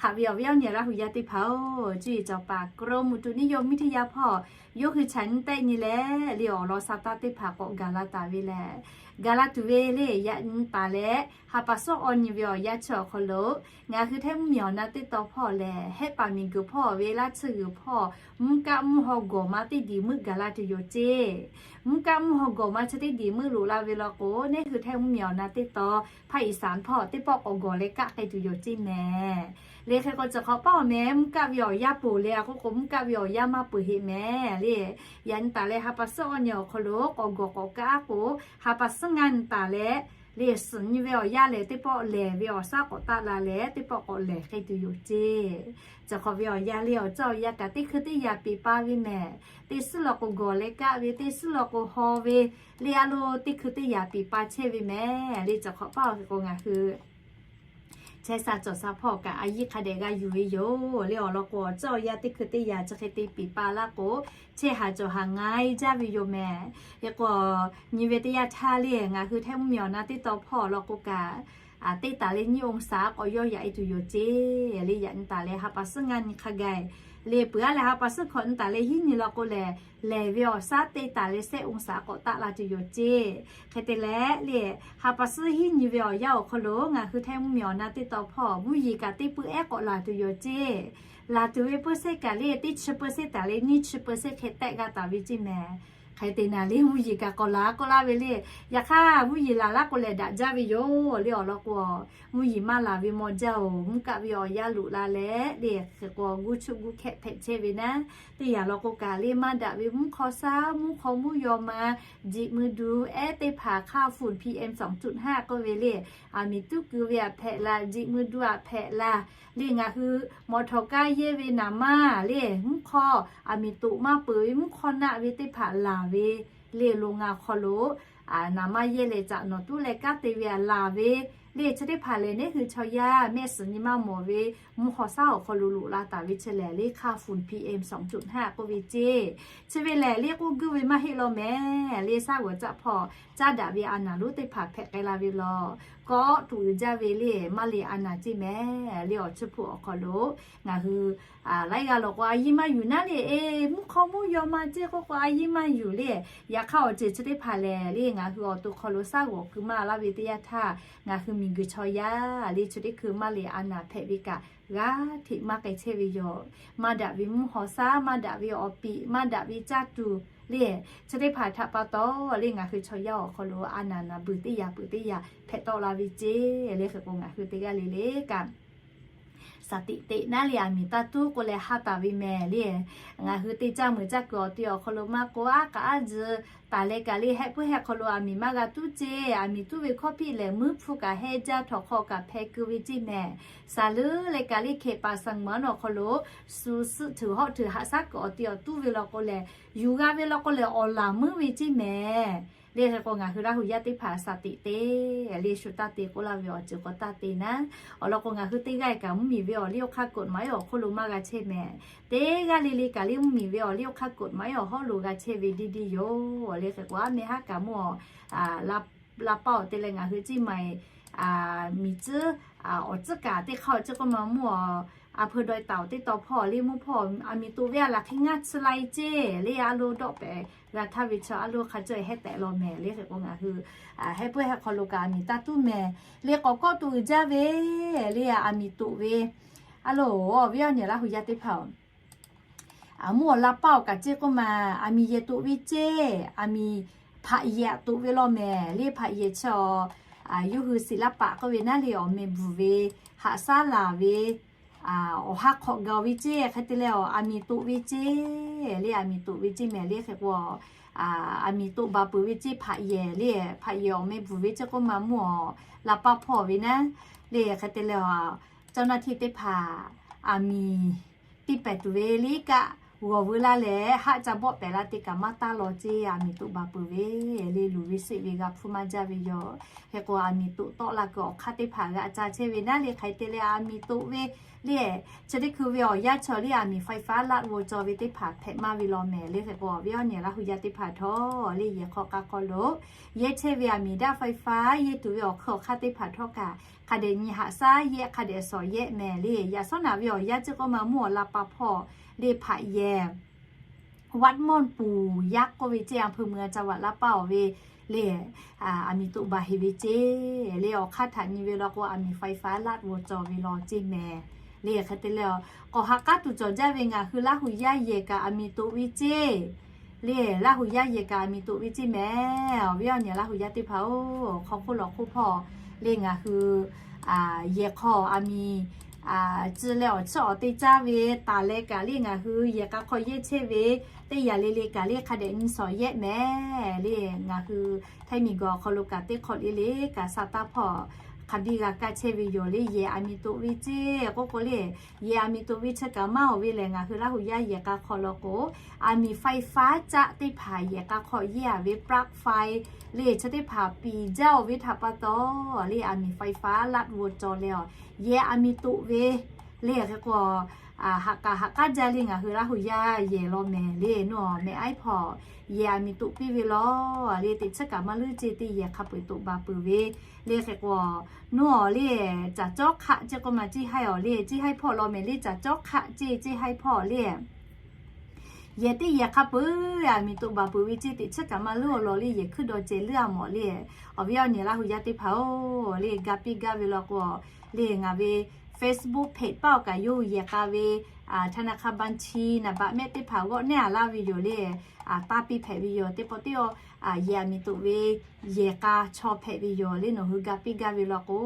Haꞈ ve awˬ viˉ awˬ nyi Laˇ huˍ yaˇ teˇ hpaˍ-oˬ, cuˇ yiˍ cawˬ paˍ กรมอุตุนิยมวิทยา hpawˇ yawˇ hui chaꞈ nyi tehˆ nyi leh le awˬ lawn sa taˇ teˇ hpaˍ k'awꞈ gaˬ la taˍ ve lehˬ, gaˬ la tuˬ ve le yaꞈ nyi taˍ leh ha pa suhˉ awˬ nyi ve awˬ yanˇ chi awˬ hk'aw lo ngaˬ hui Htaiˇ mvuhˇmiˬ awˬ na teˇ taw hpawˇ lehˬ, Hehˆ paˍ miˬguiˬ hpawˇ ve laˇ tsuhˇ g'uiˬ hpawˇ mvuhˇ kaˆ mvuhˇ haw gawˬ ma teˇ diˬ meuˆ gaˬ la tuˬ yoˬ ceˇ. Mvuhˇ kaˆ mvuhˇ haw gawˬ ma chi teˇ diˬ meuˆ loꞈ la ve law k'o, neˉ hui Htaiˇ mvuhˇmiˬ awˬ na teˇ taw ภาคอีสาน hpawˇ teˇ pawˆ k'awꞈ gawˬ leh kaˆ k'ai tuˬ yoˬ ceˇ mehˍ. Te hk'e k'o, chi hk'awꞈ paˇ awˬ meh mvuhˇ kaˆ ve awˬ yanˇ poˬ le, a k'oˆ k'o mvuhˇ kaˆ ve awˬ yanˇ maˇ peuˬ heˆ meh le. Yaꞈ nyi taˍ leh ha pa suhˉ awˬ nyi awˬ hk'aw lo k'awꞈ gawˬ k'awꞈ kaˉ k'o, ha pa suhˉ ngaˇ nyi taˍ leh le, suhˍ nyi ve awˬ yanˇ lehˬ teˇ pawˆ lehˬ ve awˬ shaˉ k'awꞈ taˆ la leh teˇ pawˆ k'awꞈ lehˬ hk'e tuˬ yoˬ ceˇ. Chi hk'awꞈ ve awˬ yanˇ le awˬ cawˇ awˬ yanˇ kaꞈ teˇ hkui teˇ yanˇ peꞈ pa ve mehˍ. Teˇ suhˉ law k'o gawˬ leh kaˆ ve, teˇ suhˉ law k'o haw ve le, a lo teˇ hkui teˇ yanˇ peꞈ pa chehˇ ve meh le. Chi hk'awꞈ paˇ awˬ hk'e k'o ngaˬ hui chehˇ sha cawˬ sha hpawˇ kaꞈ a yiˇ hk'a dehꞈ g'a yuˬ ve yoˬ le. Awˬ lawn k'o awˬ cawˇ awˬ yanˇ teˇ hkui teˇ yanˇ chi hk'e te peꞈ pa laˇ k'o, chehˇ haˍ cawˬ haˍ nga e jaˇ ve yoˬ meh. Hk'e k'o, nyi ve teˇ yanˇ htaˇ le ngaˬ hui Htaiˇ mvuhˇmiˬ awˬ na teˇ tawn hpawˇ awˬ lawn k'o kaꞈ, teˇ taˍ leh nyiˇ องศา k'awꞈ yawˇ yaꞈ e tuˬ yoˬ ceˇ. Le yaꞈ nyi taˍ leh ha pa suhˉ ngaˇ nyi hk'a gaˬ le, peuˬ aˉ leh ha pa suhˉ hkawꞈ nyi taˍ leh hiˉ nyi law k'o lehˬ, lehˬ ve awˬ shaˉ teˇ taˍ leh shehˆ องศา k'awꞈ taˆ la tuˬ yoˬ ceˇ. Hk'e te leh le, ha pa suhˉ hiˉ nyi ve awˬ yanˇ awˬ hk'aw lo ngaˬ hui Htaiˇ mvuhˇmiˬ awˬ na teˇ tawn hpawˇ mvuhˇ yeˬ kaꞈ teˇ peuˬ ehˉ k'awꞈ laˬ tuˬ yoˬ ceˇ. Laˬ tuˬ ve เปอร์เซ็นต์ kaꞈ le teˇ chi เปอร์เซ็นต์ taˍ leh nyiˇ chi เปอร์เซ็นต์ hk'e tehˆ g'a taˍ ve ceˇ meh. Hk'e te naˍ le mvuhˇ yeˬ kaꞈ k'awꞈ laˬ k'oˆ laˇ ve le. Yaꞈ hk'aˇ mvuhˇ yeˬ laˬ laˇ k'o lehˬ daꞈ jaˇ ve yoˬ le. Awˬ lawn k'o, mvuhˇ yeˬ maˇ laˬ ve maw jaˇ oˬ. Mvuhˇ kaˆ ve awˬ yanˇ loꞈ la leh le, hk'e k'o g'uˇ chuˆ g'uˇ hkehˆ hpehꞈ chehˇ ve naˉ, teˇ yanˇ law k'o kaꞈ le maˇ daꞈ ve mvuhˇ hk'aw shaˉ, mvuhˇ hk'aw mvuhˇ yaw ma, jeꞈ mui du ehˉ teˇ hpaˍ hk'aˇ ฝุ่น PM สองจุดห้า k'oˆ ve le, aˬ miˍ tuˉ keu ve aꞈ hpehꞈ la, jeꞈ mui du aꞈ hpehꞈ la le, ngaˬ hui มอเตอร์ไซค์ yehˇ ve naˍ maˇ le, mvuhˇ hk'aw aˬ miˍ toꞈ maˇ peuˬ ve mvuhˇ hk'aw naˆ ve teˇ hpaˍ laˬ ve le, โรงงาน hk'aw lo naˍ maˇ yehˇ leh caꞈ nawˬ tuˉ leh kanˉ te ve aꞈ laˬ ve le, chi teˇ hpaˍ lehˬ neˉ hui chaw yaˇ mehˆ suhˍ nyi maˇ mawˬ ve mvuhˇ hk'aw shaˉ awˬ hk'aw lo loꞈ la taˍ ve chi lehˬ le, hk'aˇ ฝุ่น PM สองจุดห้า k'oˆ ve ceˇ. Chi ve lehˬ le k'oˆ guˇ ve maˇ heˆ law meh le, shaˉ g'awˬ caˆ hpawˇ caˉ daꞈ ve a naˍ lonˉ teˇ hpaˍ hpehꞈ k'ai la ve law, kawˆ tuˬ uiˍ jaˇ ve le maˇ le a naˍ ceˇ meh le. Awˬ chi hpu awˬ hk'aw lo ngaˬ hui laiˉ g'aˇ law k'o a yiˇ maˇ yuˬ naˉ le, e mvuhˇ hk'aw mvuhˇ yaw ma ceˇ k'oˆ k'o a yiˇ maˇ yuˬ le. Yaꞈ hk'aˇ awˬ ceuˬ chi teˇ hpaˍ lehˬ le ngaˬ hui awˬ to hk'aw lo shaˉ g'awˬ keu maˇ laˇ ve teˇ yanˇ htaˇ, ngaˬ hui miˬguiˬ chaw yaˇ le chi teˇ hkui maˇ le a naˍ hpehꞈ ve kaꞈ g'aˇ hteꞈ maˇ k'ai chehˇ ve yoˬ. Maˇ daꞈ ve mvuhˇ hk'aw shaˉ, maˇ daꞈ ve awˬ piꞈ, maˇ daꞈ ve caˇ tuˬ le, chi teˇ hpaˍ htaꞈ pa taw le ngaˬ hui chaw yaˇ awˬ hk'aw lo a naˍ naˍ buiˬ teˇ yanˇ peuˬ teˇ yanˇ hpehꞈ tawˆ la ve ceˇ. Le hk'e k'o ngaˬ hui teˇ g'aˇ le le kaꞈ สติ teꞈ naˉ le aˬ miˍ taˇ tuˉ k'oˆ leh haˉ taˍ ve meh le. Ngaˬ hui teˇ caˇ meuˬ caˇ kuiˬ awˬ te awˬ hk'aw lo maˇ k'o aˉ k'aˉ a zuhˬ taˍ leh kaꞈ le hehˆ puiˉ hehˆ hk'aw lo aˬ miˍ maˇ g'a tuˉ ceˇ. Aˬ miˍ tuˉ ve hkawˇ hpiˆ lehˬ muiˉ hpfuhˇ kaꞈ hehnˇ jaˇ, htawnˍ hk'aw kaꞈ hpeh keu ve ceˇ meh. Saˍ leuˉ leh kaꞈ le hkehꞈ paˍ saˍ maˍ awˬ hk'aw lo suh suhˆ htuꞈ hawˆ htuꞈ haꞈ shaˉ kuiˬ awˬ te awˬ tuˉ ve law k'o lehˬ, yuˬ g'a ve law k'o lehˬ awˬ laˬ muiˉ ve ceˇ meh. Le hk'e k'o ngaˬ hui Laˇ hu yaˇ teˇ hpaˍ สติ teꞈ le shu taˇ te k'oˆ laˇ ve awˬ ceuˬ k'o taˇ te naˉ. Awˬ lawn k'o ngaˬ hui teˇ g'aˇ kaꞈ mvuhˇmiˬ ve awˬ liˇ awˬ hk'aˇ กฎหมาย awˬ hk'oˆ lo maˇ g'a chehˇ meh. Teˇ g'aˇ le le kaꞈ le mvuhˇmiˬ ve awˬ liˇ awˬ hk'aˇ กฎหมาย awˬ hawˉ lo g'a chehˇ ve deˇ deˇ yoˬ. Le hk'e k'o aˉ meh haˉ kaꞈ mvuhˇ awˬ la paˇ awˬ te leh ngaˬ hui ceˇ maˬ miˬ tcuhˉ awˬ tcuhˉ kaꞈ teˇ hk'aˇ awˬ ceuˬ k'oˆ ma mvuhˇ awˬ a hpeu dawˇ taˍ awˬ teˇ taw hpawˇ le mvuhˇ hpawˇ aˬ miˍ toꞈ ve aˬ laˬ hk'e ngaˇ chi lai ceˇ le a lo dawˆ pehˍ g'a htaˇ ve chaw a lo hk'a cawˇ hehˉ tehꞈ law meh. Le hk'e k'o ngaˬ hui hehˆ puiˉ hehˆ hk'aw lo kaꞈ aˬ miˍ taˇ tuˉ meh. Le k'awꞈ kawˆ tuˬ uiˍ jaˇ ve le aˬ miˍ toꞈ ve a lo, awˬ viˉ awˬ nyi Laˇ hu yaˇ teˇ hpaˍ-oˬ, mvuhˇ awˬ la paˇ awˬ kaꞈ ceˇ k'oˆ ma, aˬ miˍ yehˬ toꞈ ve ceˇ, aˬ miˍ hpaꞈ yehˬ toꞈ ve law meh. Le hpaꞈ yehˬ chi awˬ yawˇ hui ศิลปะ k'oˆ ve naˉ le awˬ meh bvuhˬ ve, haꞈ shaˉ laˬ ve, awˬ ha hk'awꞈ gaˬ ve ceˇ. Hk'e te leh aˬ miˍ toꞈ ve ceˇ, le aˬ miˍ toꞈ ve ceˇ meh. Le hk'e k'o aˬ miˍ toꞈ baˬ peuˬ ve ceˇ hpaꞈ yehˬ le, hpaꞈ yehˬ awˬ meh bvuhˬ ve ceˇ k'oˆ ma mvuhˇ awˬ la paˇ hpawˇ ve naˉ le. Hk'e te leh aˬ เจ้าหน้าที่ teˇ hpaˍ aˬ miˍ tiˇ pehˍ tuˬ ve le kaꞈ g'awˬ veu laˇ leh haˆ ca bawˆ pehˍ la te kaꞈ maˇ taˇ law ceˇ. Aˬ miˍ toꞈ baˬ peuˬ ve le luˬ ve seˆ ve g'a hpuˇ maˇ jaˇ ve yoˬ. Hk'e k'o aˬ miˍ toꞈ tawˆ la kuiˬ awˬ hk'aˇ teˇ hpaˍ g'a ca chehˇ ve naˉ le. Hk'e te leh aˬ miˍ toꞈ ve le chi teˇ hkui ve awˬ yanˇ chaw le aˬ miˍ ไฟฟ้า ลัดวงจร ve teˇ hpaˍ hpehꞈ maˇ ve law meh. Le hk'e k'o awˬ viˉ awˬ nyi Laˇ hu yaˇ teˇ hpaˍ htawˇ le yehˬ hk'aw k'a hk'aw lo yehˇ chehˇ ve aˬ miˍ daꞈ ไฟฟ้า yehˇ tuˬ ve awˬ hk'eun awˬ hk'aˇ teˇ hpaˍ htawˇ kaꞈ hk'a dehꞈ nyi haꞈ shaˉ yehˇ, hk'a dehꞈ shawˍ yehˇ meh. Le yaꞈ shawˉ naꞈ ve awˬ yanˇ ceˇ k'oˆ ma mvuhˇ awˬ la paˇ hpawˇ le hpaꞈ yehˬ วัดม่อนปู่ยักษ์ k'oˆ ve ceˇ อำเภอเมือง จังหวัดลำปาง ve le aˬ miˍ toꞈ baˬ heˍ ve ceˇ. Le awˬ hk'aˇ htaꞈ nyi ve law k'o aˬ miˍ ไฟฟ้า ลัดวงจร ve law ceˇ meh. Le hk'e te leh k'awꞈ ha k'aˉ tuˬ cawˬ jaˇ ve ngaˬ hui Laˇ hu yaˇ yehˬ kaꞈ aˬ miˍ toꞈ ve ceˇ. Le Laˇ hu yaˇ yehˬ kaꞈ aˬ miˍ toꞈ ve ceˇ meh. Awˬ viˉ awˬ nyi Laˇ hu yaˇ teˇ hpaˍ-oˬ, hk'aw hk'oˆ lawˬ hk'oˆ hpawˇ le ngaˬ hui yehˬ hk'aw aˬ miˍ Aˬ, ci leh awˬ chiˇ awˬ te caˇ ve taˍ leh kaꞈ le ngaˬ hui yehˬ k'a hk'aw yehˇ chehˇ ve teˇ yanˇ le le kaꞈ le hk'a dehꞈ nyi shawˍ yehˆ mehˍ le. Ngaˬ hui htaiˇ miˬ gawˬ awˬ hk'aw lo kaꞈ teˇ hk'awꞈ le le kaꞈ sa taˇ hpawˇ hk'a biˇ g'a kaˇ chehˇ ve yoˬ le. Yehˬ aˬ miˍ toꞈ ve ceˇ k'oˆ k'o le, yehˬ aˬ miˍ toꞈ ve chi kaꞈ maˇ awˬ ve lehˬ, ngaˬ hui Laˇ hu yaˇ yehˬ k'a hk'aw lo k'o, aˬ miˍ faiˍ faˉ caˆ teˇ hpaˍ yehˬ k'a hk'aw yehˇ a ve ปลั๊กไฟ le chi teˇ hpaˍ piˍ jaˇ-oˬ ve htaꞈ pa taw le, aˬ miˍ faiˍ faˉ ลัดวงจร leh awˬ yehˬ aˬ miˍ toꞈ ve le. Hk'e k'o, haꞈ k'aꞈ haꞈ k'aˉ jaˇ le, ngaˬ hui Laˇ hu yaˇ yehˬ law mehˍ le, nawˬ mehˍ aˉ hpawˇ yehˬ aˬ miˍ toꞈ piˇ ve law le. Teꞈ chiˉ kaꞈ maˇ leuˉ ceˇ, teˇ yehˬ hk'a peu-eˬ toꞈ baˬ peuˬ ve le. Hk'e k'o, nawˬ le caˬ cawˉ hk'aˆ ceˇ k'oˆ ma, ceˇ haiˉ awˬ le, ceˇ haiˉ hpawˇ law mehˍ le, caˬ cawˉ hk'aˆ ceˇ, ceˇ haiˉ hpawˇ le yehˬ teˇ yehˬ hk'a peu-eˬ aˬ miˍ toꞈ baˬ peuˬ ve ceˇ. Teꞈ chiˉ kaꞈ maˇ leuˉ awˬ lawn le, yehˬ hkuiˉ dawˬ ceh leuˉ a mawˬ le. Awˬ viˉ awˬ nyi Laˇ hu yaˇ teˇ hpaˍ-oˬ le, ga piˇ gaˇ ve law k'o le, ngaˬ ve Facebook page paˆ awˬ kaꞈ yawˇ hui yehˬ k'a ve ธนาคารบัญชี naˍ baꞈ mehˆ teˇ hpaˍ g'awˆ neˉ a laˇ ve yoˬ le. Taˇ piˇ hpehꞈ ve yoˬ. Teˇ pawˆ teˇ awˬ yehˬ aˬ miˍ toꞈ ve yehˬ k'a chaw hpehꞈ ve yoˬ le. Nawˬ hui ga piˇ gaˇ ve law k'o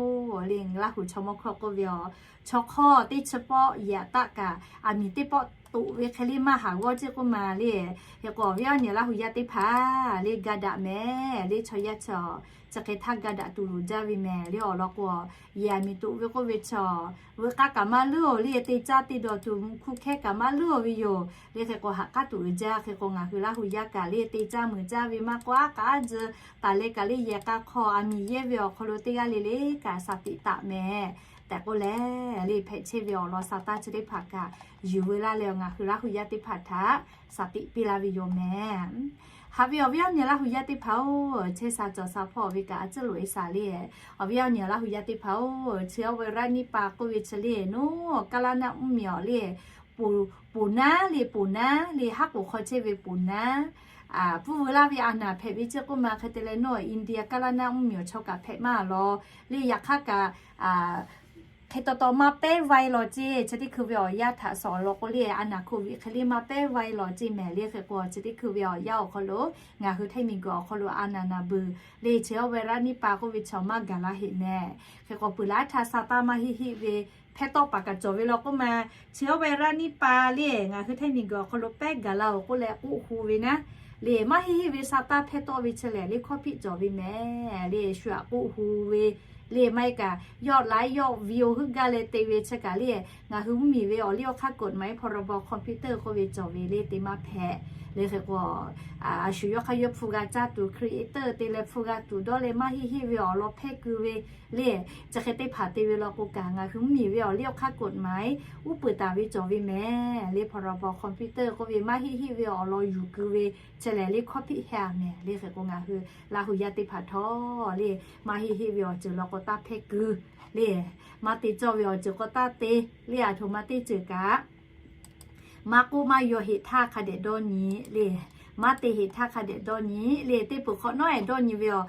le, Laˇ hu chaw mawˇ hkawˇ k'oˆ ve awˬ chaw hk'awˇ teˇ chi pawˆ yehˬ taˆ kaꞈ aˬ miˍ teˇ pawˆ toꞈ ve hk'e le maˇ haˍ g'awˇ ceˇ k'oˆ ma le. Hk'e k'o awˬ viˉ awˬ nyi Laˇ hu yaˇ teˇ hpaˍ le, ga daꞈ mehˍ le. Chaw yaˇ chaw chi hk'e htaˇ ga daꞈ tuˬ loˍ jaˇ ve mehˍ le. Awˬ lawn k'o, yehˬ aˬ miˍ toꞈ ve k'oˆ ve chaw, veuꞈ k'aˇ kaꞈ maˇ leuˉ-oˬ le, te caˇ te dawˬ tuˬ mvuhˇ hkuˇ hkehˇ kaꞈ maˇ leuˉ-oˬ ve yoˬ le. Hk'e k'o haꞈ k'aˉ tuˬ uiˍ jaˇ. Hk'e k'o ngaˬ hui Laˇ hu yaˇ kaꞈ le te caˇ mui caˇ ve maˇ k'oˆ, aˉ k'aˉ zuh taˍ leh kaꞈ le yehˬ k'a hk'aw aˬ miˍ yehˇ ve awˬ hk'aw lo teˇ g'aˇ le le kaꞈ shaˍ tiꞈ taˍ mehˍ tehꞈ k'oˆ leh le, hpehꞈ chehˇ ve awˬ lawn sa taˇ chi teˇ hpaˍ kaꞈ yuˬ ve laˇ leh, ngaˬ hui Laˇ hu yaˇ teˇ hpaˍ htaꞈ shaˍ tiꞈ piˇ laˇ ve yoˬ mehˍ. Haꞈ ve awˬ viˉ awˬ nyi Laˇ hu yaˇ teˇ hpaˍ-oˬ, chehˇ sha cawˬ sha hpawˇ ve kaꞈ a ciˉ loꞈ e shaˍ le. Awˬ viˉ awˬ nyi Laˇ hu yaˇ teˇ hpaˍ-oˬ, chi awˬ virus niˇ pa k'oˆ ve chi le, nawˬ kaˇ laˇ naˆ mvuhˇ miˬ awˬ le, poˬ naˉ le, poˬ naˉ le, haˉ k'oˍ hk'aw chehˇ ve poˬ naˉ puˇ veu laˇ ve a naˍ hpehꞈ ve ceˇ k'oˆ ma. Hk'e te leh nawˬ India kaˇ laˇ naˆ mvuhˇ miˬ awˬ chaw kaꞈ hpehꞈ maˇ lawˬ le. Yaꞈ hk'aˇ kaꞈ hk'e taw taw maˇ pehˉ vaiˇ lawˬ ceˇ. Chi teˇ hkui ve awˬ yanˇ htaꞈ sawˍ law k'o le, a naˍ hk'oˆ viꞈ hk'e le maˇ pehˉ vaiˇ lawˬ ceˇ mehˍ le. Hk'e k'o chi teˇ hkui ve awˬ yanˇ awˬ hk'aw lo ngaˬ hui htaiˇ miˬ gawˬ awˬ hk'aw lo a naˍ naˍ beuˬ le, chi awˬ virus niˇ pa k'oˆ ve chaw maˇ gaˬ laˇ heˆ mehˍ. Hk'e k'o peuˬ laˇ htaˇ sa taˇ maˇ heˆ heˆ ve hpehˇ tawˆ paˍ kaꞈ cawˬ ve law k'oˆ ma. Chi awˬ virus niˇ pa le ngaˬ hui htaiˇ miˬ gawˬ awˬ hk'aw lo pehˉ gaˬ la-oˬ k'oˆ leh k'oˆ hu ve naˉ le, maˇ heˆ heˆ ve sa taˇ hpehˇ tawˆ ve chi lehˬ le hkawˇ hpiˆ cawˬ ve mehˍ le. Shu aꞈ k'oˆ hu ve le, maˇ heˆ kaꞈ yawˆ laiˉ yawˆ video heuˆ gaˇ leh te ve chi kaꞈ le, ngaˬ hui mvuhˇ miˬ ve awˬ liˇ awˬ hk'aˇ กฎหมาย พรบ คอมพิวเตอร์ k'oˆ ve cawˬ ve le, te maˇ hpehꞈ le. Hk'e k'o a shu yawˇ hk'aˇ yawˇ hpu g'a caˇ tuˬ, creator te leh hpu g'a tuˬ dawˇ leh maˇ heˆ heˆ ve awˬ lawn hpehˇ keu ve le, chi hk'e teˇ hpaˍ te ve law k'o kaꞈ ngaˬ hui mvuhˇ miˬ ve awˬ liˇ awˬ hk'aˇ กฎหมาย uˉ peunˍ taˍ ve cawˬ ve mehˍ le. พรบ คอมพิวเตอร์ k'oˆ ve maˇ heˆ heˆ ve awˬ lawn yuˬ keu ve chi lehˬ le hkawˇ hpiˆ hpehˇ a mehˍ le. Hk'e k'o ngaˬ hui Laˇ hu yaˇ teˇ hpaˍ htawˇ le, maˇ heˆ heˆ ve awˬ ceuˬ law k'o taˇ hpehˇ keu le, maˇ te cawˇ ve awˬ ceuˬ k'o taˇ te le. Aˬ htoꞈ ma teˇ ceuˬ kaꞈ maˇ k'oˆ maˇ yaw heꞈ htaˇ hk'a dehꞈ dawˇ nyi le, maˇ te heꞈ htaˇ hk'a dehꞈ dawˇ nyi le. Teˇ peuˬ hk'awꞈ nawˉ-ehˍ dawˇ nyi ve awˬ,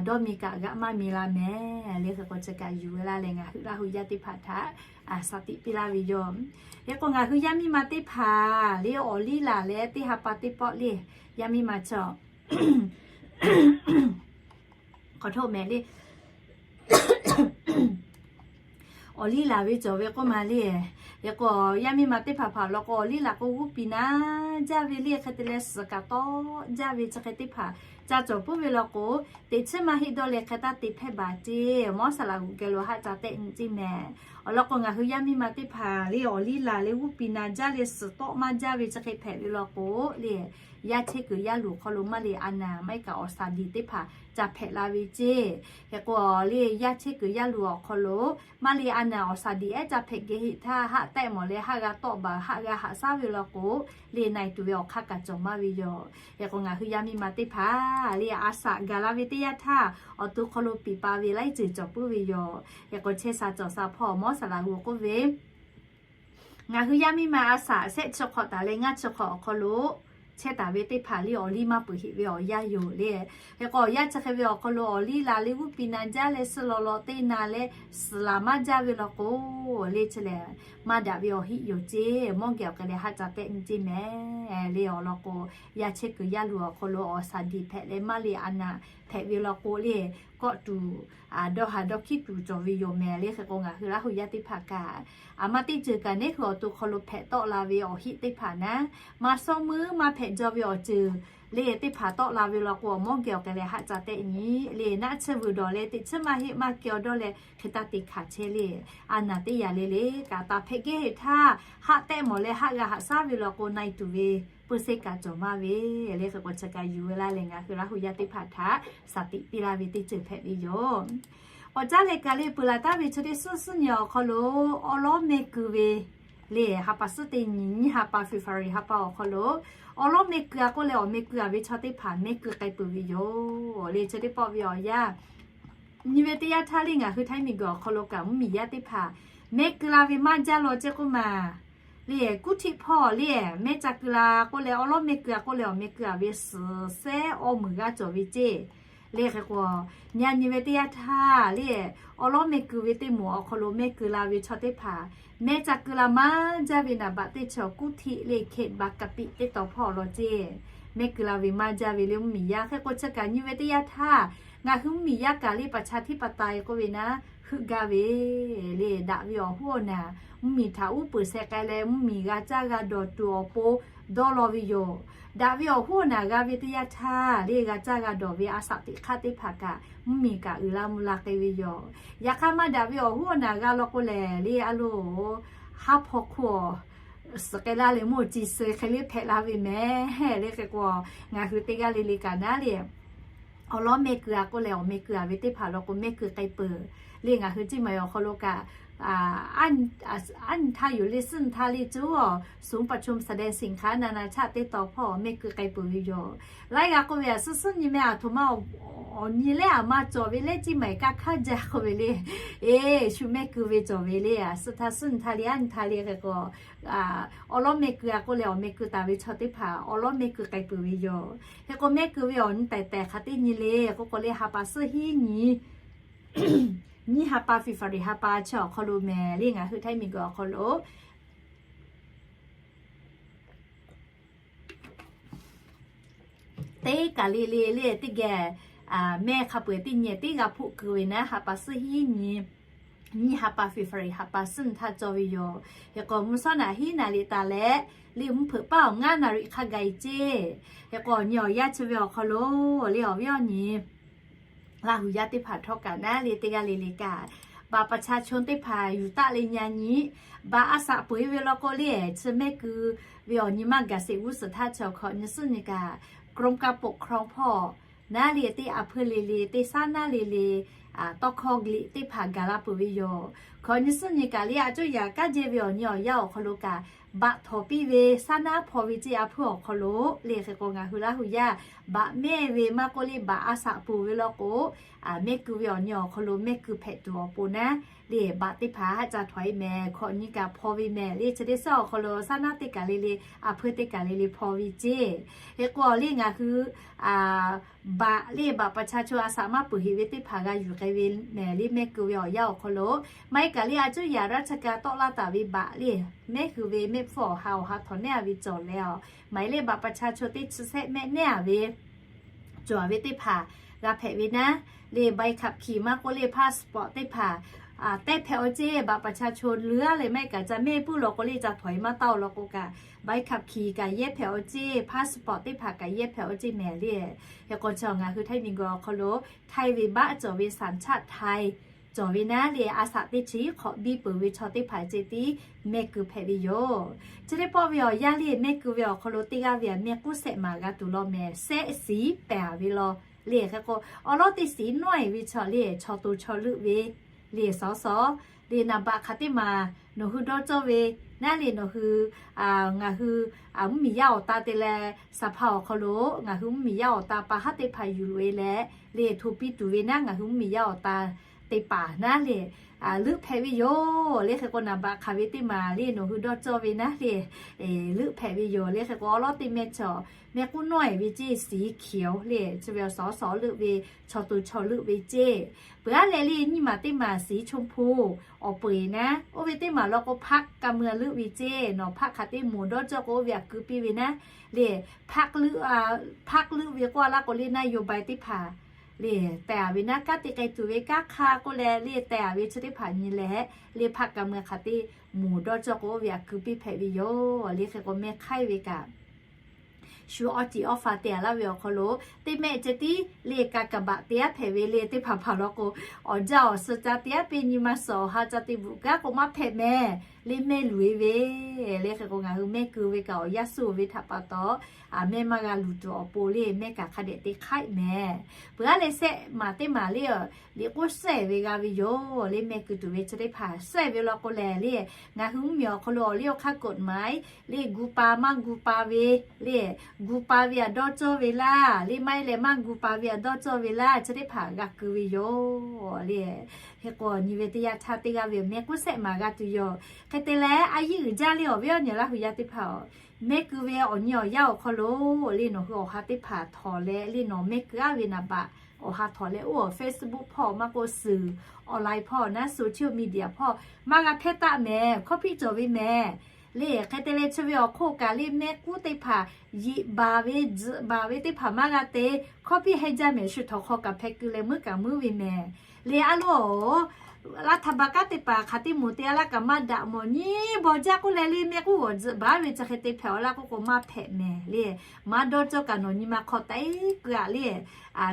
dawˇ mi kaꞈ g'aꞈ maˇ mi la mehˍ le. Hk'e k'o chi kaꞈ yuˬ ve laˇ leh ngaˬ hui Laˇ hu yaˇ teˇ hpaˍ htaꞈ shaˍ tiꞈ piˇ laˇ ve yoˬ. Hk'e k'o ngaˬ hui yaˇ miˇ ma teˇ hpaˍ le awˬ liˇ laˬ leh teˇ ha pa teˇ pawˆ le, yaˇ miˇ ma chaw hk'aw hto mehˍ le, awˬ liˇ laˬ ve cawˬ ve k'oˆ ma le. Hk'e k'o yaˇ miˇ ma teˇ hpaˍ hpaˍ law k'o awˬ liˇ laˬ k'o g'uˇ piˍ na jaˇ ve le. Hk'e te leh suhˍ kaꞈ tawˆ jaˇ ve chi hk'e teˇ hpaˍ ca cawˬ puiˉ ve law k'o, teꞈ chiˉ maˇ heˆ dawˇ leh hk'e taˇ te hpehˇ baˬ ceˇ. Mawˇ saˍ laꞈ g'uˬ geh lo haˆ ca tehˆ nyi ceˇ mehˍ. Awˬ lawn k'o ngaˬ hui yaˇ miˇ ma teˇ hpaˍ le awˬ liˇ laˬ leh g'uˇ piˍ na jaˇ leh suhˍ tawˆ maˇ jaˇ ve chi hk'e hpehꞈ ve law k'o le, yaˇ chehˇ kuiˬ yaˇ luˬ hk'aw lo maˇ le a naˍ maˇ heˆ kaꞈ awˬ shaˍ diˍ teˇ hpaˍ ca hpehꞈ la ve ceˇ. Hk'e k'o le yaˇ chehˇ kuiˬ yaˇ luˬ awˬ hk'aw lo maˇ le a naˍ awˬ shaˍ diˍ ehˉ ca hpehꞈ geh heꞈ htaˇ haˆ tehˆ mawˬ leh haˆ g'a tawˆ baˬ haˆ g'a haꞈ shaˉ ve law k'o le, na e tuˬ ve awˬ hk'aˇ kaꞈ cawˬ maˇ ve yoˬ. Hk'e k'o ngaˬ hui yaˇ miˇ ma teˇ hpaˍ le a shaꞈ gaˬ la ve teˇ yanˇ htaˇ awˬ to hk'aw lo piˍ pa ve laiˉ ceuˬ cawˬ puiˉ ve yoˬ. Hk'e k'o chehˇ sha cawˬ sha hpawˇ Mawˇ saˍ laꞈ g'uˬ k'oˆ ve, ngaˬ hui yaˇ miˇ ma a shaꞈ shehˆ chi hk'awꞈ taˍ leh ngaˇ chi hk'awꞈ awˬ hk'aw lo chehˇ taˍ ve teˇ hpaˍ le awˬ liˇ maˇ peuˬ heꞈ ve awˬ yanˇ yoˬ le. Hk'e k'o awˬ yanˇ chi hk'e ve awˬ hk'aw lo awˬ liˇ la le g'uˇ pi na jaˇ leh suh lawˬ lawꞈ te na leh suhˍ laˬ maˇ jaˇ ve law k'o le chi lehˬ, maˇ daꞈ ve awˬ hiˆ yoˬ ceˇ. Mawˇ geh awˬ hk'e leh haˆ ca tehˆ nyi ceˇ mehˍ le awˬ lawn k'o, yaˇ chehˇ kuiˬ yaˇ luˬ awˬ hk'aw lo awˬ shaˍ diˍ hpehꞈ leh maˇ le a naˍ hpehꞈ ve law k'o le, kawˆ tuˬ dawˇ ha dawˇ hkiˉ tuˬ cawˬ ve yoˬ mehˍ le. Hk'e k'o ngaˬ hui Laˇ hu yaˇ teˇ hpaˍ kaꞈ, aˬ ma teˇ ceuˬ kaꞈ neˉ hui awˬ to hk'aw lo hpehꞈ tawˆ la ve awˬ hiˆ teˇ hpaˍ naˉ, maˇ shawˉ meuˇ maˇ hpehꞈ jaw ve awˬ ceuˬ le teˇ hpaˍ tawˆ la ve law k'o, awˬ mawˇ geh awˬ hk'e leh haˆ ca tehˆ nyi le. Naˆ tsuhˇ vuiˬ dawˬ leh teꞈ chiˉ maˇ heˆ maˇ keh awˬ dawˇ leh hk'e taˇ te hkanˍ chehˇ le. A naˍ teˇ yaꞈ le le kaꞈ taˍ hpehꞈ gehˇ heˆ htaˇ, haˆ tehˆ mawˬ leh haˆ g'a haꞈ shaˉ ve law k'o, na e tuˬ ve peu se kaꞈ cawˬ maˇ ve le. Hk'e k'o chi kaꞈ yuˬ ve laˇ leh ngaˬ hui Laˇ hu yaˇ teˇ hpaˍ htaꞈ shaˍ tiꞈ piˇ laˇ ve teˇ ceuˬ hpehꞈ ve yoˬ. Awˬ caˉ leh kaꞈ le peuˬ laˬ taˍ ve chi teˇ suhˉ suhˉ nyi awˬ hk'aw lo awˉ lawˉ mehˆ keu ve le, ha pa suhˉ teˇ nyi nyiˇ ha pa February ha pa awˬ hk'aw lo awˉ lawˉ mehˆ keu a k'oˆ leh awˬ mehˆ keu a ve chaw teˇ hpaˍ mehˆ keu k'ai peuˬ ve yoˬ le. Chi teˇ pawˆ ve awˬ yanˇ nyi ve teˇ yanˇ htaˇ le ngaˬ hui Htaiˇ miˬguiˬ awˬ hk'aw lo kaꞈ mvuhˇmiˬ yaˇ teˇ hpaˍ mehˆ keu la ve maˇ jaˇ law ceˇ k'oˆ maˬ le. Kuˉ htiˆ hpawˇ le mehˆ ca keu la k'oˆ leh awˉ lawˉ mehˆ keu a k'oˆ leh awˬ mehˆ keu a ve suhˍ sehˉ awˇ meunˍ g'aˇ cawˬ ve ceˇ le. Hk'e k'o nyi nyi ve teˇ yanˇ htaˇ le awˉ lawˉ mehˆ keu ve teˇ moˍ awˬ hk'aw lo mehˆ keu la ve chaw teˇ hpaˍ mehˆ ca keu la maˇ jaˇ ve naˍ baꞈ teˇ chi awˬ kuˉ htiˆ le hkeh ba ka piˆ teˇ taw hpawˇ law ceˇ. Mehˆ keu la ve maˇ jaˇ ve le mvuhˇmiˬ yaˇ. Hk'e k'o chi kaꞈ nyi ve teˇ yanˇ htaˇ ngaˬ hui mvuhˇmiˬ yaˇ kaꞈ le ประชาธิปไตย k'oˆ ve naˉ heuˆ gaˇ ve le, daꞈ ve awˬ hoˉ awˬ naˍ mvuhˇmiˬ htaꞈ uˉ peunˍ sheh k'ai leh mvuhˇmiˬ g'a caˇ g'a dawˬ tuˬ awˬ pon dawˇ law ve yoˬ. Daꞈ ve awˬ hoˉ awˬ naˍ g'a ve teˇ yanˇ htaˇ le g'a caˇ g'a dawˬ ve a shaꞈ teꞈ hk'aˇ teˇ hpaˍ kaꞈ mvuhˇmiˬ kaꞈ uiˍ la mvuh la k'ai ve yoˬ. Yaꞈ hk'aˇ maˇ daꞈ ve awˬ hoˉ awˬ naˍ g'a law k'o lehˬ le a loˬ, haˉ hpawˇ hk'oˆ awˬ suhˍ k'ai laˇ leh mawˇ ci suh hk'e le hpehꞈ la ve mehˍ le. Hk'e k'o ngaˬ hui teˇ g'aˇ le le kaꞈ naˉ le awˉ lawˉ mehˆ keu a k'oˆ leh awˬ mehˆ keu a ve teˇ hpaˍ law k'o mehˆ keu k'ai peuˬ le. Ngaˬ hui Ciˇ Maiˍ awˬ hk'aw lo kaꞈ อั้น อั้น ท่าอยู่ เลย ซึ่ง ท่า เลย จุ ศูนย์ประชุมแสดงสินค้านานาชาติ teˇ taw hpawˇ mehˆ keu k'ai peuˬ ve yoˬ. Laiˉ g'a k'oˆ ve a suhˉ suhˉ nyi meh a htoꞈ ma awˬ nyi lehˬ a ma cawˬ ve lehˬ Ciˇ Maiˍ kaˇ hkaˉ jaˇ k'oˆ ve le. Eˬ, shu mehˆ keu ve cawˬ ve le a suhˉ htaˇ suhˉ nyi htaˇ le a nyi htaˇ le hk'e k'o awˉ lawˉ mehˆ keu a k'oˆ leh awˬ mehˆ keu taˍ ve chaw teˇ hpaˍ awˉ lawˉ mehˆ keu k'ai peuˬ ve yoˬ. Hk'e k'o mehˆ keu ve awˬ nyi tehˬ tehˬ hk'a teˇ nyi le k'oˆ k'o le ha pa suhˉ hiˉ nyi nyiˇ ha pa February ha pa chi awˬ hk'aw lo mehˍ le ngaˬ hui Htaiˇ miˬguiˬ awˬ hk'aw lo teˇ kaˬ le le le teˇ geh mehˆ hk'a peu-eˬ teˇ nyi teˇ g'a hpoˆ keu ve naˉ ha pa suhˉ hiˉ nyi nyiˇ ha pa February ha pa suhˉ nyi htaˇ cawˬ ve yoˬ. Hk'e k'o mvuhˇ shawˉ naˍ hiˉ naˍ riˍ taˍ leh le mvuhˇ hpeuꞈ paˇ awˬ ngaˇ naˍ riˍ hk'a gaˬ e ceˇ. Hk'e k'o awˬ nyi awˬ yaˇ chi ve awˬ hk'aw lo le awˬ viˉ awˬ nyi Laˇ hu yaˇ teˇ hpaˍ htawˇ kaꞈ naˉ le teˇ g'aˇ le le kaꞈ บัตรประชาชน teˇ hpaˍ yuˬ taˆ leh nyi a nyi, บัตร a shaꞈ peuˬ e ve law k'o le chi mehˆ keu ve awˬ nyi maˇ gaˬ sheˍ g'uˇ suhˍ htaˇ chi awˬ hk'awꞈ nyi suhˉ nyi kaꞈ กรมการปกครอง hpawˇ naˉ le teˇ a hpeuˇ le le teˇ shaˉ naˉ le le tawˇ hkawˇ liꞈ teˇ hpaˍ gaˬ la peuˬ ve yoˬ. Hkawꞈ nyi suhˉ nyi kaꞈ le a cuˇ yaꞈ kaˉ jehˇ ve awˬ nyi awˬ yaˇ awˬ hk'aw lo kaꞈ บัตร htawnˍ piˇ ve shaˉ naˉ hpaw ve ceˇ a hpeuˇ awˬ hk'aw lo le hk'e k'o ngaˬ hui Laˇ hu yaˇ บัตร mehˆ ve maˇ k'oˆ le บัตร a shaꞈ peuˬ ve law k'o mehˆ keu ve awˬ nyi awˬ hk'aw lo mehˆ keu hpehꞈ tuˬ awˬ pon naˉ le บัตร teˇ hpaˍ haˆ ca htawnˍ e mehˍ. Hkawꞈ nyi kaꞈ hpaw ve mehˍ le chi teˇ shaˉ awˬ hk'aw lo shaˉ naˉ teˇ kaˬ le le a hpeuˇ teˇ kaˬ le le hpaw ve ceˇ. Hk'e k'o le ngaˬ hui บัตร le บัตรประชาชน a shaꞈ maˇ peuˬ heꞈ ve teˇ hpaˍ g'a yuˬ k'ai ve mehˍ le mehˆ keu ve awˬ yaˇ awˬ hk'aw lo maˇ heˆ kaꞈ le a cuˇ yaꞈ ราชการ tawˆ laˇ taˍ ve บัตร le mehˆ hui ve mehˆ hpfuhˇ awˬ ha awˬ ha htawnˍ neˉ a ve cawˬ leh a maˇ heˆ le บัตรประชาชน teˇ chi sehˆ mehˆ neˉ a ve cawˬ ve teˇ hpaˍ g'a hpehꞈ ve naˉ le ใบขับขี่ maˇ k'oˆ le passport teˇ hpaˍ tehˇ hpehꞈ awˬ ceˇ บัตรประชาชน leuˉ a leh maˇ heˆ kaꞈ ca mehˆ puiˉ law k'o le ca htawnˍ e maˇ taˇ law k'o kaꞈ ใบขับขี่ kaꞈ yehˇ hpehꞈ awˬ ceˇ passport teˇ hpaˍ kaꞈ yehˇ hpehꞈ awˬ ceˇ mehˍ le. Hk'e k'o chi ngaˬ hui Htaiˇ miˬguiˬ awˬ hk'aw lo Htaiˇ ve บัตร cawˬ ve สัญชาติไทย cawˬ ve naˉ le a shaꞈ teˇ chi hk'awꞈ biˇ peuˬ ve chaw teˇ hpaˍ ceˇ tiˉ mehˆ keu hpehꞈ ve yoˬ. Chi teˇ pawˆ ve awˬ yaˇ le mehˆ keu ve awˬ hk'aw lo teˇ g'aˇ ve a mehˆ k'uˉ shehˆ maˍ g'a tuˬ law mehˍ, shehˆ shiˍ pehˍ ve law le. Hk'e k'o awˉ lawˉ teˇ shiˍ nawˇ e ve chaw le chaw to chaw leuˆ ve le สส le naˍ baꞈ hk'aˬ teˇ maˬ nawˬ hui dawˇ cawˇ ve naˉ le nawˬ hui ngaˬ hui mvuhˇmiˬ yaˇ awˬ ta te leh สภา awˬ hk'aw lo ngaˬ hui mvuhˇmiˬ yaˇ awˬ ta pa haˉ teˇ hpaˍ yuˬ loꞈ e leh le hto piˇ tuˬ ve naˉ ngaˬ hui mvuhˇmiˬ yaˇ awˬ ta teˇ paˍ naˉ le, leuˆ hpehꞈ ve yoˬ le. Hk'e k'o, naˍ baꞈ hk'aˬ ve teˇ maˬ le nawˬ hui dawˇ cawˇ ve naˉ le, leuˆ hpehꞈ ve yoˬ le. Hk'e k'o, awˉ lawˉ teˇ mehˇ chaw mehˆ k'uˉ nawˉ eˍ ve ceˇ, สีเขียว le, chi ve awˬ suhˍ awˉ suhˍ leuˆ ve, chaw to chaw leuˆ ve ceˇ. Peuˬ aˉ leh le nyiˇ maˬ teˇ maˬ สีชมพู awˬ peu eˬ naˉ, oˇ ve teˇ maˬ law k'o พรรคการเมือง leuˆ ve ceˇ. Nawˬ พรรค hk'aˬ teˇ moˍ dawˇ cawˇ k'o oˇ ve htaꞈ keu piˇ ve naˉ le, พรรค leuˆ ve k'oˆ a laˇ k'o le นโยบาย teˇ hpaˍ le tehꞈ a ve naˉ, kanˉ te k'ai tuˬ ve kanˉ hk'a k'oˆ leh le tehꞈ a ve chi teˇ hpaˍ nyi leh le พรรคการเมือง hk'aˬ teˇ moˍ dawˇ cawˇ k'o oˇ ve htaꞈ keu piˇ hpehꞈ ve yoˬ le. Hk'e k'o, mehˆ hk'aiˉ ve kaꞈ shu awˉ tiꞈ awˉ faˍ te a laˇ ve awˬ hk'aw lo, teˇ mehˆ ceh tiˉ le กากบาท te aˉ hpehꞈ ve le teˇ hpaˍ hpaˍ law k'o, awˬ jaˇ awˬ suh ca te aˉ piˇ nyi ma suhˍ awˬ ha ca te bvuhꞈ kaˉ k'o maˇ hpehꞈ mehˍ le mehˆ luˬ e ve le. Hk'e k'o, ngaˬ hui mehˆ keu ve kaꞈ awˬ yanˇ suh ve htaꞈ pa taw, mehˆ maˇ g'a luˬ tuˬ awˬ pon le mehˆ kaꞈ hk'a dehꞈ te hk'aiˆ mehˍ. Peuˬ aˉ leh sehˆ maˬ teˇ maˬ le, liꞈ k'oˆ sehˆ ve g'a ve yoˬ le. Mehˆ keu tuˬ ve chi teˇ hpaˍ sehˆ ve law k'o lehˬ le, ngaˬ hui mvuhˇmiˬ awˬ hk'aw lo awˬ liˇ awˬ hk'aˇ กฎหมาย le gu pa maˇ gu pa ve le, gu pa ve htaꞈ dawˇ cawˇ ve laˇ le, maˇ heˆ leh maˇ gu pa ve htaꞈ dawˇ cawˇ ve laˇ, chi teˇ hpaˍ g'a keu ve yoˬ le. Hk'e k'o, nyi ve teˇ yanˇ htaˇ teˇ g'aˇ ve mehˆ k'uˉ sehˆ maˬ g'a tuˬ yoˬ. Hk'e te leh, a yiˇ uiˍ jaˇ le awˬ viˉ awˬ nyi Laˇ hu yaˇ teˇ hpaˍ-oˬ, mehˆ keu ve awˬ nyi awˬ yanˇ awˬ hk'aw lo le nawˬ hui awˬ ha teˇ hpaˍ htawnˍ leh le nawˬ mehˆ keu aˉ ve naˍ baꞈ awˬ ha htawnˍ leh oˇ awˬ Facebook hpawˇ maˇ k'oˆ suhˍ online hpawˇ naˉ social media hpawˇ maˇ g'a hpehˇ taˆ mehˍ, hkawˇ hpiˆ cawˬ ve mehˍ le. Hk'e te leh chi ve awˬ hk'oˆ kaꞈ le mehˆ k'uˉ teˇ hpaˍ yeꞈ baˬ ve tzuhꞈ baˬ ve teˇ hpaˍ maˇ g'a te, hkawˇ hpiˆ hehnˇ jaˇ mehˍ, shu htawnˍ hk'aw kaꞈ hpehˇ keu leh muiˉ kaꞈ muiˉ ve mehˍ le. A loˬ, laˇ htaꞈ ba kanˉ teˇ hpaˍ hk'aˬ teˇ moˍ te a laˇ kaꞈ maˇ daꞈ mawˬ nyi bawˬ jaˇ k'oˆ leh le mehˆ k'uˉ g'awˬ tzuhꞈ baˬ ve chi hk'e te hpehꞈ a laˇ k'oˆ k'o maˇ hpehꞈ mehˍ le. Maˇ dawˇ cawˇ kaꞈ nawˬ nyi ma hk'aw taiˉ keu a le,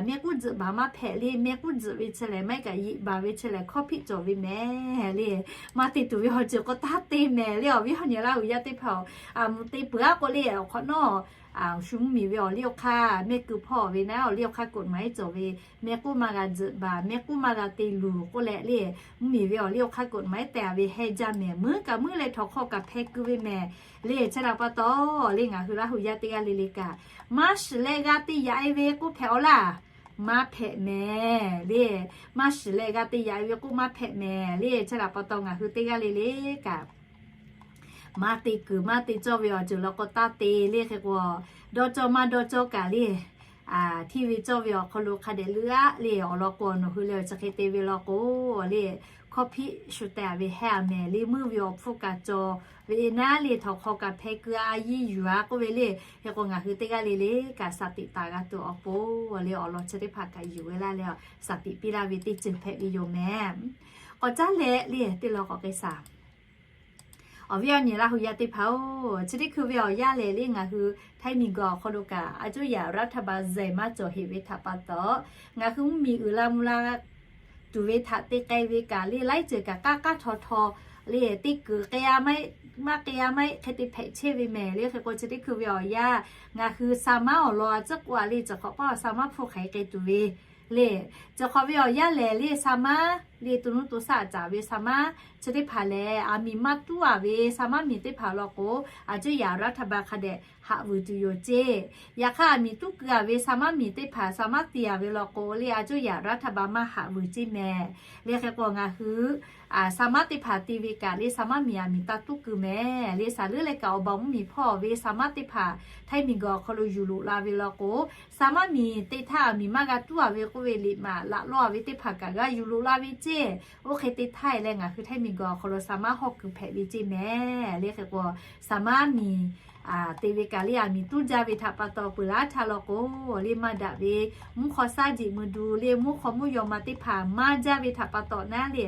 mehˆ k'uˉ tzuhꞈ baˬ maˇ hpehꞈ le, mehˆ k'uˉ tzuhꞈ ve chi lehˬ maˇ heˆ kaꞈ yeꞈ baˬ ve chi lehˬ hkawˇ hpiˆ cawˬ ve mehˍ le. Maˇ te tuˬ ve awˬ ceuˬ k'o taˇ te mehˍ le awˬ viˉ awˬ nyi Laˇ hu yaˇ teˇ hpaˍ-oˬ, a mvuhˇ te peuˬ aˉ k'o le awˬ hk'awꞈ nawˉ shu mvuhˇmiˬ ve awˬ liˇ awˬ hk'aˇ mehˆ keu hpawˇ ve naˉ awˬ liˇ awˬ hk'aˇ กฎหมาย cawˬ ve, mehˆ k'uˉ maˇ g'a tzuhꞈ baˬ, mehˆ k'uˉ maˇ g'a te luˬ k'oˆ leh le, mvuhˇmiˬ ve awˬ liˇ awˬ hk'aˇ กฎหมาย tehꞈ a ve hehnˇ jaˇ mehˍ, muiˉ kaꞈ muiˉ leh htawnˍ hk'aw kaꞈ hpehˇ keu ve mehˍ le. Chi htaꞈ pa taw le ngaˬ hui Laˇ hu yaˇ teˇ g'aˇ le le kaꞈ, maˇ shiˍ leh g'a te yaꞈ e ve k'oˆ hpehꞈ a laˇ, maˇ hpehꞈ mehˍ le. Maˇ shiˍ leh g'a te yaꞈ e ve k'oˆ maˇ hpehꞈ mehˍ le. Chi htaꞈ pa taw ngaˬ hui teˇ g'aˇ le le kaꞈ maˇ te kuiˬ maˇ te cawˇ ve awˬ ceuˬ law k'o taˇ te le. Hk'e k'o, dawˇ cawˇ maˇ dawˇ cawˇ kaꞈ le, hteˇ ve cawˇ ve awˬ hk'aw lo hk'a dehꞈ leuˉ aˆ le awˬ lawn k'o, nawˬ hui leh awˬ chi hk'e te ve law k'o le, hkawˇ hpiˆ shu tehꞈ a ve hehnˇ a mehˍ le. Meuˇ ve awˬ hpfuhˇ kaꞈ cawˬ ve naˉ le htawnˍ hk'aw kaꞈ hpehˇ keu a yiˇ yuˬ a k'oˆ ve le. Hk'e k'o, ngaˬ hui teˇ g'aˇ le le kaꞈ สติ taˍ g'a tuˬ awˬ pon le awˬ lawn chi teˇ hpaˍ kaꞈ yuˬ ve laˇ leh สติ piˇ laˇ ve teˇ ceuˬ hpehꞈ ve yoˬ mehˍ. K'awꞈ caˉ leh le teˇ lawn k'awꞈ k'ai shaˍ. Awˬ viˉ awˬ nyi Laˇ hu yaˇ teˇ hpaˍ-oˬ, chi teˇ hkui ve awˬ yanˇ lehˬ le ngaˬ hui Htaiˇ miˬguiˬ awˬ hk'aw lo kaꞈ a cuˇ yaꞈ รัฐบาล zehˬ maˇ cawˬ heꞈ ve htaꞈ pa taw, ngaˬ hui mvuhˇmiˬ uiˍ la mvuh la tuˬ ve htaꞈ te k'ai ve kaꞈ le laiˉ ceuˬ kaꞈ k'aˉ k'aˉ htaw htaw le te kuiˬ k'ai a maˇ heˆ, maˇ k'ai a maˇ heˆ hk'e te hpehꞈ chehˇ ve mehˍ le. Hk'e k'o, chi teˇ hkui ve awˬ yanˇ ngaˬ hui สามารถ awˬ lawn a tcuhˉ k'oˆ a le, cawˬ hk'awꞈ paˇ สามารถ hpfuhˇ hk'aˬ hk'e k'ai tuˬ ve le, cawˬ hk'awꞈ ve awˬ yanˇ lehˬ le สามารถ le to nuˇ to shaˆ caˍ ve สามารถ chi teˇ hpaˍ lehˬ, aˬ miˍ maˇ tuˉ a ve สามารถ miˬ teˇ hpaˍ law k'o, a cuˇ yaꞈ รัฐบาล hk'a dehꞈ haꞈ vuiˬ tuˬ yoˬ ceˇ. Yaꞈ hk'aˇ, aˬ miˍ tuˉ keu a ve สามารถ miˬ teˇ hpaˍ สามารถ te a ve law k'o le, a cuˇ yaꞈ รัฐบาล maˇ haꞈ vuiˬ ceˇ mehˍ le. Hk'e k'o, ngaˬ hui สามารถ teˇ hpaˍ te ve kaꞈ le สามารถ miˬ aˬ miˍ taˇ tuˉ keu mehˍ le. Saˍ leuˉ leh kaꞈ awˬ baˬ mvuhˇmiˬ hpawˇ ve สามารถ teˇ hpaˍ Htaiˇ miˬguiˬ awˬ hk'aw lo yuˬ loꞈ la ve law k'o, สามารถ miˬ te htaˇ aˬ miˍ maˇ g'a tuˉ a ve k'oˆ ve liꞈ maꞈ laꞈ lawˇ a ve teˇ hpaˍ kaꞈ g'a yuˬ loꞈ la ve ceˇ. Oˇ hk'e te htaˇ e leh ngaˬ hui Htaiˇ miˬguiˬ awˬ hk'aw lo สามารถ hawˇ keu hpehꞈ ve ceˇ mehˍ le. Hk'e k'o, สามารถ miˬ te ve kaꞈ le aˬ miˍ tuˉ jaˇ ve htaꞈ pa taw peuˬ laˇ htaˇ law k'o le maˇ daꞈ ve, mvuhˇ hk'aw shaˉ jeꞈ mui du le mvuhˇ hk'aw mvuhˇ yaw ma teˇ hpaˍ maˇ jaˇ ve htaꞈ pa taw naˉ le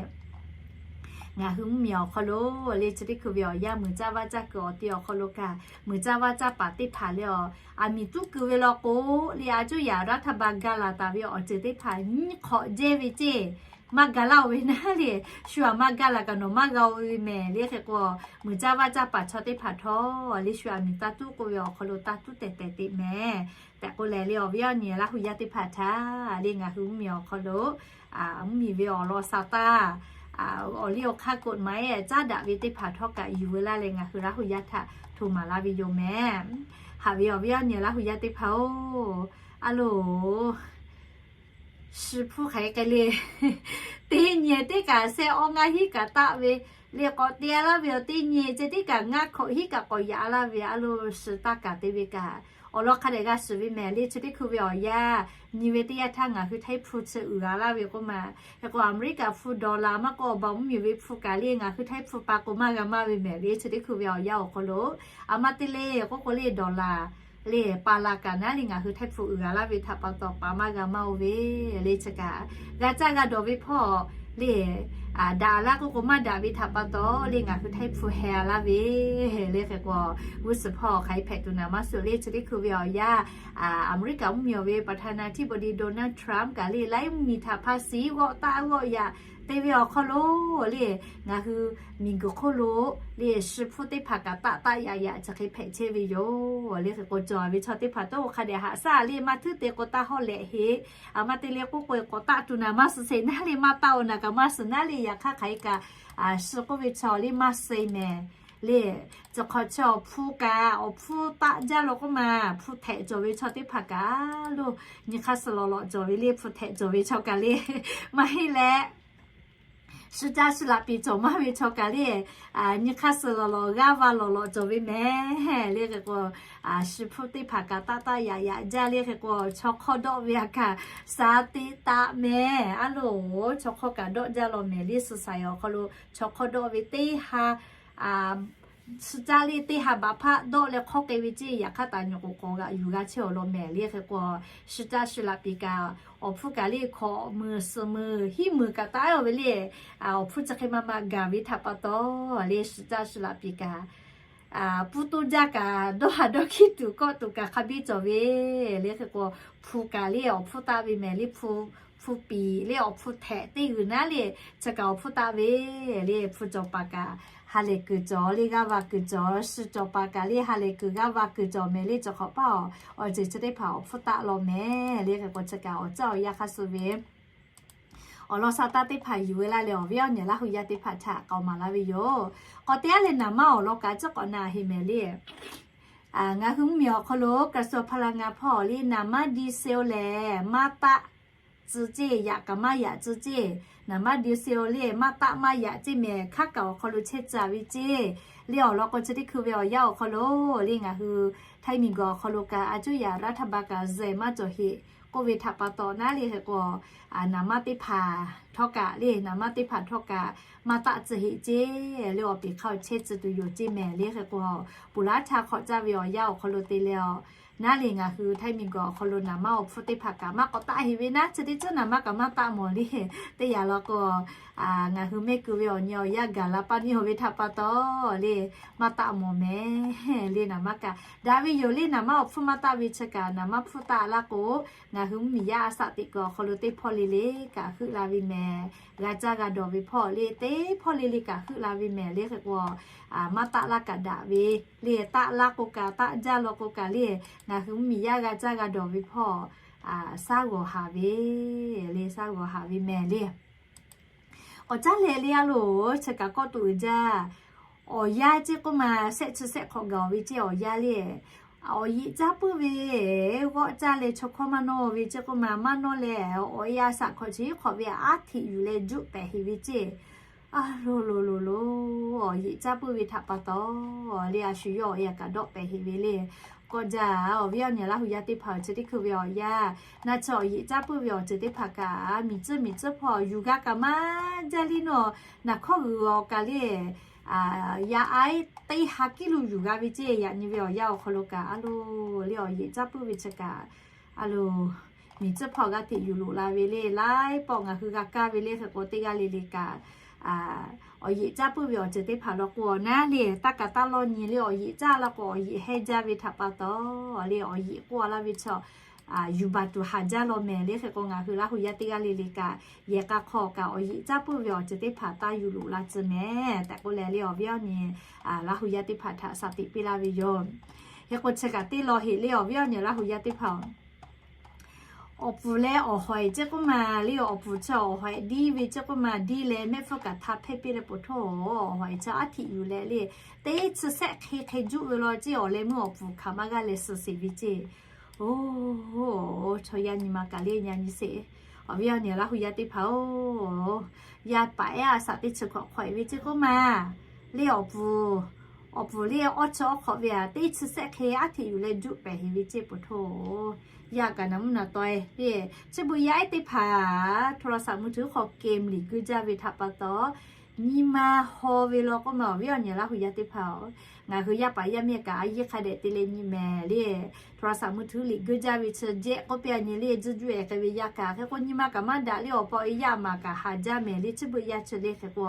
ngaˬ hui mvuhˇmiˬ awˬ hk'aw lo le chi teˇ hkui ve awˬ yanˇ muiˬ caˇ vaˇ caˇ kuiˬ awˬ te awˬ hk'aw lo kaꞈ, muiˬ caˇ vaˇ caˇ paˍ teˇ hpaˍ le a, aˬ miˍ tuˉ keu ve law k'o le, a cuˇ yaꞈ รัฐบาล ga laˬ taˍ ve awˬ ceuˬ teˇ hpaˍ nyiˇ hk'awꞈ jehˇ ve ceˇ. Maˇ ga laˇ-oˬ ve naˉ le, shu aˬ maˇ ga laˬ kaꞈ nawˬ maˇ g'a-o ve mehˍ le. Hk'e k'o, muiˬ caˇ vaˇ caˇ paˍ chaw teˇ hpaˍ htawˇ le shu aˬ miˍ taˇ tuˉ k'oˆ ve awˬ hk'aw lo taˇ tuˉ tehˬ tehˬ te mehˍ. Tehꞈ k'oˆ leh le awˬ viˉ awˬ nyi Laˇ hu yaˇ teˇ hpaˍ htaꞈ le ngaˬ hui mvuhˇmiˬ awˬ hk'aw lo mvuhˇmiˬ ve awˬ lawn sa taˇ, awˬ liˇ awˬ hk'aˇ กฎหมาย caˉ daꞈ ve teˇ hpaˍ htawˇ kaꞈ yuˬ ve laˇ leh ngaˬ hui Laˇ hu yaˇ htaꞈ hto maˍ laˇ ve yoˬ mehˍ. Haꞈ ve awˬ viˉ awˬ nyi Laˇ hu yaˇ teˇ hpaˍ-oˬ, a loˬ Shi hpu hk'aˬ hk'e le, teˇ nyi teˇ kaꞈ shehˆ awˇ ngaˇ hinˉ kaꞈ taˆ ve le, k'awꞈ te laˇ ve awˬ teˇ nyi ceh teˇ kaꞈ ngaˇ hkawꞈ hinˉ kaꞈ k'awꞈ yaꞈ laˇ ve a lo, shi taˇ kaꞈ te ve kaꞈ awˬ lawn hk'a dehꞈ g'a shiˍ ve mehˍ le. Chi teˇ hkui ve awˬ yanˇ, nyi ve teˇ yanˇ htaˇ ngaˬ hui htaiˇ hpu chi uiˍ g'a laˇ ve k'oˆ ma, hk'e k'o Aˍmeˍriˆkaꞈ hpu dawˬ laˬ maˇ k'oˆ, awˬ baˬ mvuhˇmiˬ ve hpu kaꞈ le ngaˬ hui htaiˇ hpu pa k'o maˇ g'a maˇ ve mehˍ le. Chi teˇ hkui ve awˬ yanˇ awˬ hk'aw lo, a ma te le k'oˆ k'o le dawˬ laˬ le pa la kaꞈ naˉ le ngaˬ hui htaiˇ hpu uiˍ g'a laˇ ve htaꞈ pa taw pa maˇ g'a maˇ oˇ ve le. Chi kaꞈ g'a caˇ g'a dawˬ ve hpawˇ le, daꞈ laˇ k'oˆ k'o maˇ daꞈ ve htaꞈ pa taw le ngaˬ hui htaiˇ hpu heh laˇ ve le. Hk'e k'o g'uˇ suhˍ hpawˇ hk'aˬ hk'e hpehꞈ tuˬ naˍ maˇ suhˍ le. Chi teˇ hkui ve awˬ yanˇ, Aˍmeˍriˆkaꞈ mvuhˇmiˬ ve ประธานาธิบดี Donald Trump kaꞈ le laiˉ mvuhˇmiˬ htaꞈ hpa shiˍ g'awˆ taˆ g'awˆ yaꞈ te ve awˬ hk'aw lo le, ngaˬ hui miˬguiˬ hk'oˆ lo le shi hpu teˇ hpaˍ kaꞈ taˆ taˆ yaꞈ yaꞈ chi hk'e hpehꞈ chehˇ ve yoˬ le. Hk'e k'o cawˬ ve chaw teˇ hpaˍ toˇ hk'a dehꞈ haꞈ shaˉ le maˇ htuˉ te k'o taˇ hawˉ lehꞈ heˆ. A ma te le k'oˆ k'o k'awꞈ taˆ tuˬ naˍ maˇ suhˍ sheˍ naˉ le maˇ taˆ-oˬ naˍ kaꞈ maˇ suhˍ naˉ le. Yaꞈ hk'aˇ hk'aˬ hk'e kaꞈ shi k'oˆ ve chaw le maˇ suh mehˍ le. Chi hk'aw chi awˬ hpu kaꞈ awˬ hpu taˆ jaˇ lo k'oˆ ma, hpu htehꞈ cawˬ ve chaw teˇ hpaˍ kaꞈ lo nyi hk'aˇ suh lawˬ lawꞈ cawˬ ve le. Hpu htehꞈ cawˬ ve chaw kaꞈ le maˇ heˆ leh, shi caˇ shi laꞈ piˍ cawˬ maˇ ve chaw kaꞈ le nyi hk'aˇ suh lawˬ lawˬ g'aˇ va lawˬ lawꞈ cawˬ ve mehˍ le. Hk'e k'o shi hpu teˇ hpaˍ kaꞈ taˆ taˆ yaꞈ yaꞈ jaˇ le. Hk'e k'o chaw hk'awˇ dawˆ ve a kaꞈ shaˍ teꞈ taˆ mehˍ a lo, chaw hk'awˇ kaꞈ dawˆ jaˇ law mehˍ le. Suh saiˍ awˬ hk'aw lo chaw hk'awˇ dawˆ ve teˇ ha, shi caˇ le teˇ ha baꞈ hpaˆ dawˆ leh hk'awˇ k'ai ve ceˇ. Yaꞈ hk'aˇ taˍ nyuˬ k'oˍ k'awꞈ g'aꞈ yuˬ g'a chehˇ awˬ lawn mehˍ le. Hk'e k'o shi caˇ shi laꞈ piˍ kaꞈ awˬ hpfuhˇ kaꞈ le hkawꞈ meuˍ suhˍ meuˍ hiˉ meuˍ kaꞈ taˆ-e ve le. Awˬ hpfuhˇ chi hk'e ma ma gaˬ ve htaꞈ pa taw le shi caˇ shi laꞈ piˍ kaꞈ puˇ toˇ jaˇ kaꞈ dawˇ ha dawˇ hkiˇ tuˬ kawˆ tuˬ kaꞈ hk'a biˇ cawˬ ve le. Hk'e k'o hpu kaꞈ le awˬ hpfuhˇ taˆ ve mehˍ le. Hpu, hpu piˍ le awˬ hpfuhˇ htehꞈ teˇ g'uiˬ naˉ le chi kaꞈ awˬ hpfuhˇ taˆ ve le. Hpu cawˬ paˍ kaꞈ ha lehˬ kuiˬ cawˬ le g'aˇ va kuiˬ cawˬ, shi cawˬ paˍ kaꞈ le ha lehˬ kuiˬ g'aˇ va kuiˬ cawˬ mehˍ le. Cawˬ hk'awꞈ paˇ awˬ, awˬ ceuˬ chi teˇ hpaˍ awˬ hpfuhˇ taˆ law mehˍ le. Hk'e k'o chi kaꞈ awˬ caˇ awˬ yaˇ hk'a suh ve awˬ lawn sha taˇ teˇ hpaˍ yuˬ ve laˇ leh awˬ viˉ awˬ nyi Laˇ hu yaˇ teˇ hpaˍ htaꞈ k'aoˍ maˍ laˇ ve yoˬ. K'awꞈ te aˉ leh naˍ maˇ awˬ lawn kaꞈ ciˉ k'awꞈ na heˍ mehˍ le. Ngaˬ hui mvuhˇmiˬ awˬ hk'aw lo กระทรวงพลังงาน hpawˇ le naˍ maˇ ดีเซล lehˬ maˇ taˆ tcuh ceˇ, yaꞈ kaꞈ maˇ yaꞈ tcuh ceˇ. Naˍ maˇ ดีเซล le maˇ taˆ maˇ yaꞈ ceˇ mehˍ hk'aˉ kaꞈ awˬ hk'aw lo chehˇ tcuh ve ceˇ. Le awˬ lawn k'o chi teˇ hkui ve awˬ yanˇ awˬ hk'aw lo le ngaˬ hui htaiˇ miˬguiˬ awˬ hk'aw lo kaꞈ a cuˇ yaꞈ รัฐบาล kaꞈ zehˬ maˇ cawˬ heˆ k'oˆ ve htaꞈ pa taw naˉ le. Hk'e k'o naˍ maˇ teˇ hpaˍ htawˇ kaꞈ le naˍ maˇ teˇ hpaˍ htawˇ kaꞈ maˇ taˆ tcuh heˆ ceˇ. Le awˬ peˍ hk'a awˬ chehˇ tcuh tuˬ yoˬ ceˇ mehˍ le. Hk'e k'o puˍ laˉ htaˇ hk'awꞈ caˇ ve awˬ yanˇ awˬ hk'aw lo te leh a naˉ le ngaˬ hui htaiˇ miˬguiˬ awˬ hk'aw lo naˍ maˇ awˬ hpfuhˇ teˇ hpaˍ kaꞈ maˇ k'awꞈ taˆ heˍ ve naˉ chi teˇ cuˉ naˍ maˇ kaꞈ maˇ taˆ mawˬ le. Teˇ yanˇ law k'o ngaˬ hui mehˆ keu ve awˬ nyi awˬ yanˇ gaˬ la paˇ miˇ haw ve htaꞈ pa taw le maˇ taˆ mawˬ mehˍ le. Naˍ maˇ kaꞈ daꞈ ve yoˬ le. Naˍ maˇ awˬ hpfuhˇ maˇ taˆ ve chi kaꞈ naˍ maˇ hpfuhˇ taˆ laˇ k'o ngaˬ hui mvuhˇmiˬ yaˇ a shaꞈ teꞈ kuiˬ awˬ hk'aw lo teˇ hpawˇ le le kaꞈ heuˆ la ve mehˍ. G'a caˇ g'a dawˬ ve hpawˇ le teˇ hpawˇ le le kaꞈ heuˆ la ve mehˍ le. Hk'e k'o maˇ taˆ laˇ kaꞈ daꞈ ve le. Taˆ laˇ k'o kaꞈ taˆ jaˇ law k'o kaꞈ le ngaˬ hui mvuhˇmiˬ yaˇ g'a caˇ g'a dawˬ ve hpawˇ shaˉ g'awˬ haˍ ve le. Shaˉ g'awˬ haˍ ve mehˍ le. K'awꞈ caˉ leh le a loˬ chi kaꞈ kawˆ tuˬ uiˍ jaˇ. Awˬ yanˇ ceˇ k'oˆ ma, shehˆ chi shehˆ hk'awꞈ gaˬ ve ceˇ awˬ yanˇ le. Awˬ yiꞈ caˇ puiˉ ve g'awˆ caˇ leh chaw hkawˇ maˇ nawˇ ve ceˇ k'oˆ ma, maˇ nawˇ leh awˬ e a shaꞈ hk'awꞈ chi hk'awꞈ ve aˉ hteꞈ yuˬ leh juˆ pehˍ heˍ ve ceˇ. A loˬ loˬ loˬ loˬ, awˬ yiꞈ caˇ puiˉ ve htaꞈ pa taw le a shu yawˇ awˬ e a kaꞈ dawˆ pehˍ heˍ ve le. K'awꞈ jaˇ awˬ viˉ awˬ nyi Laˇ hu yaˇ teˇ hpaˍ awˬ ceuˬ teˇ hkui ve awˬ yanˇ, naˆ chi awˬ yiꞈ caˇ puiˉ ve awˬ ceuˬ teˇ hpaˍ kaꞈ miˬ tcuhˉ miˬ tcuhˉ hpawˇ yuˬ g'a kaꞈ maˇ jaˇ le nawˬ. Naˬ hkawˇ g'uiˬ awˬ kaꞈ le yaꞈ a teˇ ha kiˉ lo yuˬ g'a ve ceˇ. Yaꞈ nyi ve awˬ yanˇ awˬ hk'aw lo kaꞈ a loˬ le awˬ yiꞈ caˇ puiˉ ve chi kaꞈ a loˬ miˬ tcuhˉ hpawˇ g'a hteꞈ yuˬ loꞈ la ve le. Laiˉ pawˆ ngaˬ hui g'a kaˇ ve le. Hk'e k'o teˇ g'aˇ le le kaꞈ awˬ yiꞈ caˇ puiˉ ve awˬ ceuˬ teˇ hpaˍ law k'o awˬ naˉ le taˇ kaꞈ taˇ lawˇ nyi le. Awˬ yiꞈ caˇ laˇ k'o awˬ yiꞈ hehnˇ jaˇ ve htaꞈ pa taw le awˬ yiꞈ k'oˆ a laˇ ve chaw yuˬ baˬ tuˬ haˍ jaˇ law mehˍ le. Hk'e k'o ngaˬ hui Laˇ hu yaˇ teˇ g'aˇ le le kaꞈ yehˬ k'a hk'aw kaꞈ awˬ yiꞈ caˇ puiˉ ve awˬ ceuˬ teˇ hpaˍ taˇ yuˬ loꞈ la tcuh mehˍ tehꞈ k'oˆ leh le awˬ viˉ awˬ nyi Laˇ hu yaˇ teˇ hpaˍ htaꞈ shaˍ tiꞈ piˇ laˇ ve yoˬ. Hk'e k'o chi kaꞈ teˇ law heˍ le awˬ viˉ awˬ nyi Laˇ hu yaˇ teˇ hpaˍ awˬ puˍ leh awˬ hawehꞈ ceˇ k'oˆ ma le. Awˬ puˍ chi awˬ hawehꞈ diˇ ve ceˇ k'oˆ ma, diˇ leh mehˆ hpfuhˇ kaꞈ htaꞈ hpehˇ piˇ leh poˬ htaˇ awˬ hawehꞈ chi aˉ hteꞈ yuˬ leh le teˇ chi shehˆ hk'e hk'e juˆ ve law ceˇ. Awˬ leh meuˇ awˬ puˍ hkanˍ maˇ g'aˇ leh suh sheˍ ve ceˇ. Oˬ, chaw yaˇ nyi ma kaꞈ le nyi nyi sheˍ. Awˬ viˉ awˬ nyi Laˇ hu yaˇ teˇ hpaˍ-oˬ, yaˇ paˍ ehˉ a shaꞈ teˇ chi hkawꞈ hk'awꞈ e ve ceˇ k'oˆ ma le. Awˬ pfuhˍ, awˬ pfuhˍ le awˇ chi awˇ hk'awꞈ ve a teˇ chi sehˆ hk'e aˉ hteꞈ yuˬ leh juˆ pehˍ heˍ ve ceˇ. Poˬ htoˇ, yaˇ kaꞈ naˬ mvuhˇ naˬ taweh le, chi beuꞈ yaˇ ehˉ teˇ hpaˍ โทรศัพท์มือถือ hk'aw game liꞈ guiˇ jaˇ ve htaꞈ pa taw, nyi ma haw ve law k'oˆ ma. Awˬ viˉ awˬ nyi Laˇ hu yaˇ teˇ hpaˍ-oˬ, ngaˬ hui yaˇ paˍ yaˇ miˇ kaꞈ a yehˬ hk'a dehꞈ te leh nyi mehˍ le. โทรศัพท์มือถือ liꞈ guiˇ jaˇ ve chi jehˆ k'oˆ piˇ a nyi le, juˇ juˇ ehˍ k'ai ve yaˇ kaꞈ hk'e k'o nyi ma kaꞈ maˇ daꞈ le. Awˬ pa awˬ e yaˇ maˍ kaꞈ haˍ jaˇ mehˍ le. Chi beuꞈ yaˇ chi le hk'e k'o,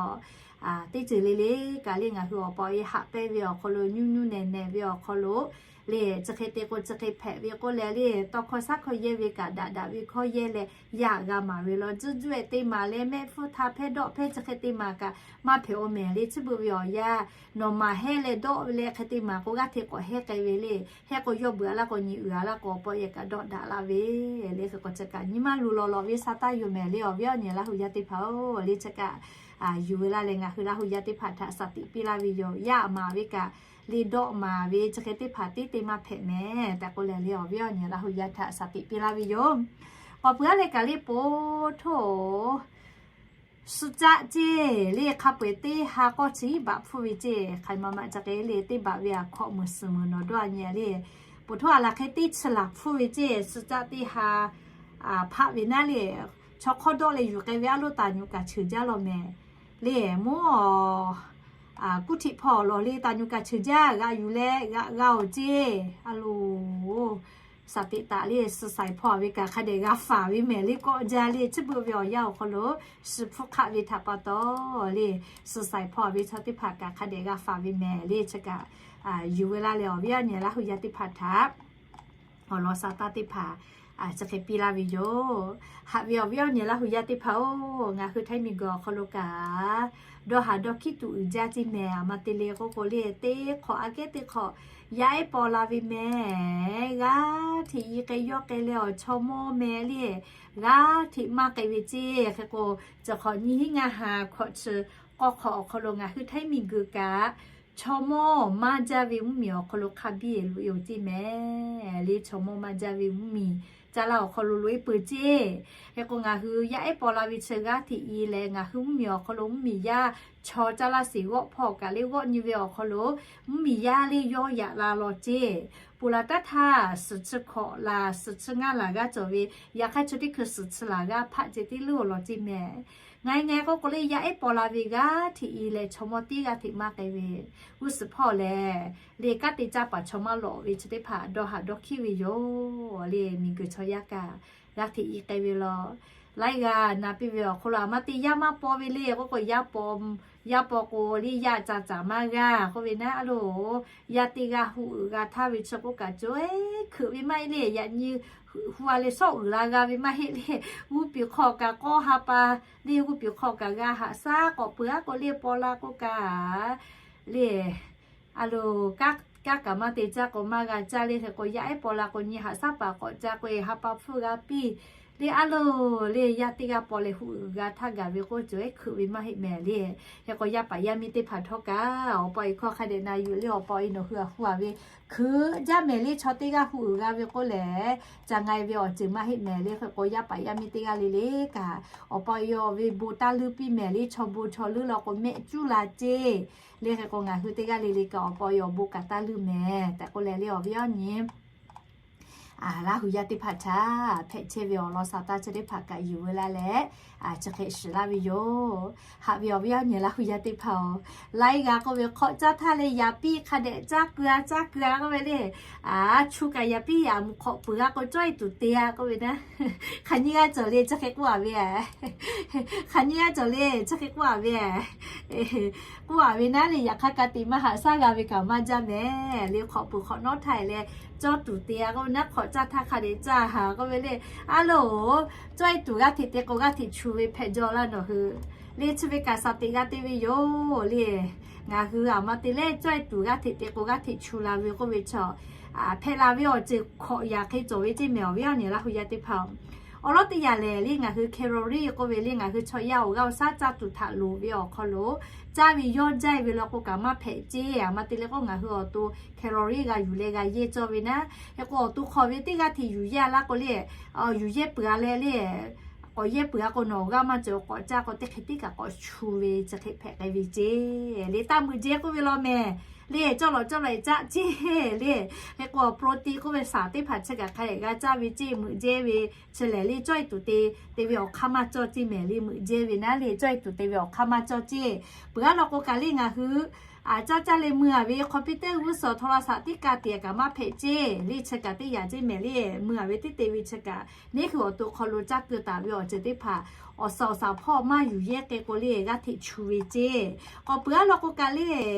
teˇ ceuˬ le le kaꞈ le ngaˬ hui awˬ pa awˬ e haꞈ pehnˇ ve awˬ hk'aw lo, nyuˇ nyuˇ nehˬ nehˬ ve awˬ hk'aw lo le, chi hk'e te k'o chi hk'e hpehꞈ ve k'oˆ leh le, tawˇ hkawˇ shaˉ hkawˇ yehˇ ve kaꞈ daꞈ daꞈ ve hkawˇ yehˇ leh, yaˇ g'a maˍ ve law juˇ juˇ ehˍ te maˍ leh mehˆ hpfuhˇ htaˇ hpehˇ dawˆ hpehˇ chi hk'e te maˍ kaꞈ maˇ hpehꞈ aw mehˍ le. Chi beuꞈ ve awˬ yanˇ, nawˬ maˍ hehˇ leh dawˆ ve leh hk'e te maˍ k'o g'aˇ hteꞈ k'awꞈ hehˇ k'ai ve le. Hehˇ k'o yawˇ beuꞈ a laˇ k'o nyi uiˍ a laˇ k'o awˬ pa awˬ e kaꞈ dawˆ daꞈ la ve le. Hk'e k'o chi kaꞈ nyi ma luˬ lawˬ lawˬ ve sha taˇ yoˬ mehˍ le. Awˬ viˉ awˬ nyi Laˇ hu yaˇ teˇ hpaˍ-oˬ, le chi kaꞈ yuˬ ve laˇ leh ngaˬ hui Laˇ hu yaˇ teˇ hpaˍ htaꞈ shaˍ tiꞈ piˇ laˇ ve yoˬ. Yaˇ maˍ ve kaꞈ le dawˆ maˍ ve chi hk'e teˇ hpaˍ teˇ te maˇ hpehꞈ mehˍ tehꞈ k'oˆ leh le, awˬ viˉ awˬ nyi Laˇ hu yaˇ htaꞈ shaˍ tiꞈ piˇ laˇ ve yoˬ. K'awꞈ peuˬ a leh kaꞈ le poˬ htoˇ, suh caˆ ceˇ le hk'a peu-eˬ teˇ ha k'awˇ chi iˉ baꞈ hpfuhˇ ve ceˇ. Hk'aˬ ma ma ca k'e le teˇ baꞈ ve a hkawꞈ meuˍ suhˍ meuˍ nawˬ dawˇ a nyi le, poˬ htoˇ a laˬ hk'e teˇ chi laˬ hpfuhˇ ve ceˇ. Suh caˆ teˇ ha hpaˆ ve naˉ le, chaw hk'awˇ dawˆ leh yuˬ k'ai ve a loˇ taˍ nyuꞈ kaꞈ cheuˬ jaˇ law mehˍ le. Mvuhˇ kuˇ htiꞈ hpaw lawˬ le taˍ nyuꞈ kaꞈ cheuˬ jaˇ g'a yuˬ leh g'a g'a awˬ ceˇ. A loˬ, shaˍ tiꞈ taˍ le suh saiˍ hpaw ve kaꞈ hk'a dehꞈ g'a faˍ ve mehˍ le kawˆ jaˇ le. Chi beuꞈ ve awˬ yanˇ awˬ hk'aw lo suh hpfuhˇ hk'aˆ ve htaꞈ pa taw le, suh saiˍ hpaw ve chaw teˇ hpaˍ kaꞈ hk'a dehꞈ g'a faˍ ve mehˍ le. Chi kaꞈ yuˬ ve laˇ leh awˬ viˉ awˬ nyi Laˇ hu yaˇ teˇ hpaˍ htaꞈ awˬ lawn sha taˇ teˇ hpaˍ chi hk'e piˇ laˇ ve yoˬ. Haꞈ ve awˬ viˉ awˬ nyi Laˇ hu yaˇ teˇ hpaˍ-oˬ, ngaˬ hui Htaiˇ miˬguiˬ awˬ hk'aw lo kaꞈ dawˇ haˍ dawˇ hkiˉ tuˬ uiˍ jaˇ ceˇ mehˍ. A ma te le k'oˆ k'o le teˇ hk'awꞈ aꞈ kehˉ teˇ hk'awꞈ yaˇ ehˉ paw la ve mehˍ. G'aˇ hteꞈ yi k'ai yawˇ k'ai leh awˬ chaw mawˇ mehˍ le, g'aˇ hteꞈ maˇ k'ai ve ceˇ. Hk'e k'o, chi hk'awꞈ nyiˇ hinˉ ngaˇ ha hkawꞈ chi k'awˇ hk'awꞈ awˬ hk'aw lo ngaˬ hui Htaiˇ miˬguiˬ kaꞈ chaw mawˇ maˇ jaˇ ve mvuhˇmiˬ awˬ hk'aw lo hk'a biˇ loꞈ e oˬ ceˇ mehˍ le. Chaw mawˇ maˇ jaˇ ve mvuhˇmiˬ caˇ laˇ awˬ hk'aw lo loꞈ e peuˬ ceˇ. Hk'e k'o, ngaˬ hui yaˇ ehˉ paw la ve chi g'aˇ hteꞈ i leh ngaˬ hui mvuhˇmiˬ awˬ hk'aw lo mvuhˇmiˬ yaˇ chaw caˇ laˇ sheˍ g'awˆ hpawˇ kaꞈ le g'awˆ nyi ve awˬ hk'aw lo mvuhˇmiˬ yaˇ le yawˇ yaꞈ la law ceˇ. Ponˬ laˬ taˉ htaˇ suhˍ chi hkawꞈ laˬ suhˍ chi ngaˇ laˬ g'aˇ cawˬ ve, yaꞈ hk'aˇ chi teˇ hkui suhˍ chi laˬ g'aˇ hpaˆ ceh tiˉ leuˉ awˬ lawn ceˇ mehˍ. Ngaˬ e ngaˬ e k'oˆ k'o le yaˇ ehˉ paw la ve g'aˇ hteꞈ i leh chaw mawˇ teˇ g'aˇ hteꞈ maˇ k'ai ve, g'uˇ suhˍ hpawˇ lehˬ le kanˉ te caˇ paˍ chaw maˇ lawꞈ ve chi teˇ hpaˍ dawˇ haˍ dawˇ hkiˉ ve yoˬ le. Miˬguiˬ chaw yaˇ kaꞈ g'aˇ hteꞈ i k'ai ve law. Laiˉ g'aˇ na piˇ ve awˬ hk'aw lo a ma te yaˇ maˇ paw ve le k'oˆ k'o, yaˇ paw k'o le yaˇ ca caˍ maˇ g'a k'oˆ ve naˉ a loˬ, yaˇ teˇ g'aˇ hu uiˍ g'a htaˇ ve chi k'oˆ kaꞈ cawˬ ehˉ hkeuꞈ ve maˇ heˆ le. Yaꞈ nyi hu a leh shawˉ uiˍ la g'a ve maˇ heˆ le. G'uˇ piˍ hk'aw kaꞈ k'awˇ ha pa le, g'uˇ piˍ hk'aw kaꞈ g'a haꞈ shaˉ k'awꞈ peuˬ a k'o le paw la k'oˆ kaꞈ le a loˬ, kanˉ kaꞈ maˇ te caˇ k'o maˇ g'a caˇ le. Hk'e k'o yaˇ ehˉ paw la k'o nyi haꞈ shaˉ paˍ k'awꞈ ca k'o e ha pa hpfuhˇ g'a piˇ le a loˬ le. Yaˇ teˇ g'aˇ paw leh hu uiˍ g'a htaˇ gaˬ ve k'oˆ cawˬ ehˉ hkeuꞈ ve maˇ heˆ mehˍ le. Hk'e k'o yaˇ paˍ yaˇ miˇ teˇ hpaˍ htawˇ kaꞈ awˬ pa awˬ e hkawˇ hk'a dehꞈ na yuˬ le. Awˬ pa awˬ e nawˬ hui a hu a ve hkeuꞈ jaˇ mehˍ le. Chaw teˇ g'aˇ hu uiˍ g'a ve k'oˆ lehˬ ca nga e ve awˬ ceuˬ maˇ heˆ mehˍ le. Hk'e k'o yaˇ paˍ yaˇ miˇ teˇ g'aˇ le le kaꞈ awˬ pa awˬ e ve bon taˇ leuˉ piˇ mehˍ le. Chaw bon chaw leuˉ law k'o mehˆ cuˉ la ceˇ le. Hk'e k'o ngaˬ hui teˇ g'aˇ le le kaꞈ awˬ pa awˬ e awˬ bon kaꞈ taˇ leuˉ mehˍ tehꞈ k'oˆ leh le awˬ viˉ awˬ nyi Laˇ hu yaˇ teˇ hpaˍ htaꞈ hpehꞈ chehˇ ve awˬ lawn sha taˇ chi teˇ hpaˍ kaꞈ yuˬ veu laˇ leh chi hk'e shiˍ laˇ ve yoˬ. Haꞈ ve awˬ viˉ awˬ nyi Laˇ hu yaˇ teˇ hpaˍ-oˬ, laiˉ g'aˇ k'oˆ ve hk'awꞈ caˇ htaˇ le yaꞈ piˇ hk'a dehꞈ caˇ keu a caˇ keu a k'oˆ ve le. Aˬ, chu kaꞈ yaꞈ piˇ yaꞈ mvuhˬ hk'awꞈ peuˬ g'a k'o cawˇ e tuˬ te a k'oˆ ve naˉ, hk'aˬ nyiˇ g'aˇ cawˬ le chi hk'e k'oˆ a ve, hk'aˬ nyiˇ g'aˇ cawˬ le chi hk'e k'oˆ a ve k'oˆ a ve naˉ le. Yaꞈ hk'aˇ ka tiꞈ maˇ haꞈ shaˉ g'a ve kaꞈ maˇ jaˇ mehˍ le. Hk'awꞈ peuˬ hk'awꞈ nawˉ htaˇ e leh cawˇ tuˬ te a k'oˆ ve naˉ, hk'awꞈ caˇ htaˇ hk'a dehꞈ caˇ haˍ k'oˆ ve le. A loˬ, cawˇ e tuˬ g'aˇ hteꞈ te k'o g'aˇ hteꞈ chu ve hpehꞈ jaw laˇ nawˬ hui le. Chi ve kaꞈ shaˍ teꞈ g'a te ve yoˬ le. Ngaˬ hui aˬ ma te leh cawˇ e tuˬ g'aˇ hteꞈ te k'o g'aˇ hteꞈ chu la ve k'oˆ ve chaw hpehꞈ la ve awˬ ceuˬ hkawꞈ yaꞈ hk'e cawˬ ve ceˇ mehˍ awˬ viˉ awˬ nyi Laˇ hu yaˇ teˇ hpaˍ-oˬ. Awˬ lawn teˇ yanˇ lehˬ le ngaˬ hui calorie k'oˆ ve le ngaˬ hui chaw yaˇ awˬ g'aˇ awˬ shaˉ caˇ tuˬ htaꞈ loˍ ve awˬ hk'aw lo caˇ ve yawˇ jaˇ e ve law k'o kaꞈ maˇ hpehꞈ ceˇ. Aˬ ma te leh k'o ngaˬ hui awˬ to calorie g'a yuˬ leh g'a yehˇ cawˇ ve naˉ. Hk'e k'o awˬ to hk'aw ve teˇ g'aˇ hteꞈ yuˬ yehˇ a laˇ k'o le, yuˬ yehˇ peuˬ a leh le k'o Awˬ yehˇ peuˬ a k'o nawˬ awˬ g'aˇ maˇ cawˬ k'awꞈ caˇ k'o teˇ hk'e tiˉ kaꞈ k'awꞈ chu ve chi hk'e hpehꞈ k'ai ve ceˇ. Le taˇ meuꞈ jehˇ k'oˆ ve law mehˍ. Le cawˇ lawꞈ cawˇ lawꞈ e caˆ ceˇ. Le hk'e k'o protein k'oˆ ve saˍ teˇ hpaˍ chi kaꞈ hk'a dehꞈ g'a caˇ ve ceˇ, meuꞈ jehˇ ve chi lehˬ le cawˇ e tuˬ te te ve awˬ hk'aˇ maˇ cawˇ ceˇ mehˍ. Le meuꞈ jehˇ ve naˉ le cawˇ e tuˬ te ve awˬ hk'aˇ maˇ cawˇ ceˇ. Peuˬ a law k'o kaꞈ le ngaˬ hui a caˇ caˇ le mui a ve computer g'uˇ suhˍ htaw la saˍ tiˉ ka tiꞈ kaꞈ maˇ hpehꞈ ceˇ. Le chi kaꞈ teˇ yanˇ ceˇ mehˍ. Le mui a ve teˇ te ve chi kaꞈ neˇ hui awˬ to hk'aw lo caˇ keu taˍ ve awˬ ceuˬ teˇ hpaˍ awˬ suhˍ awˬ suhˍ hpawˇ maˇ yuˬ yehˇ k'e k'o le g'aˇ hteꞈ chu ve ceˇ. K'awꞈ peuˬ a law k'o kaꞈ le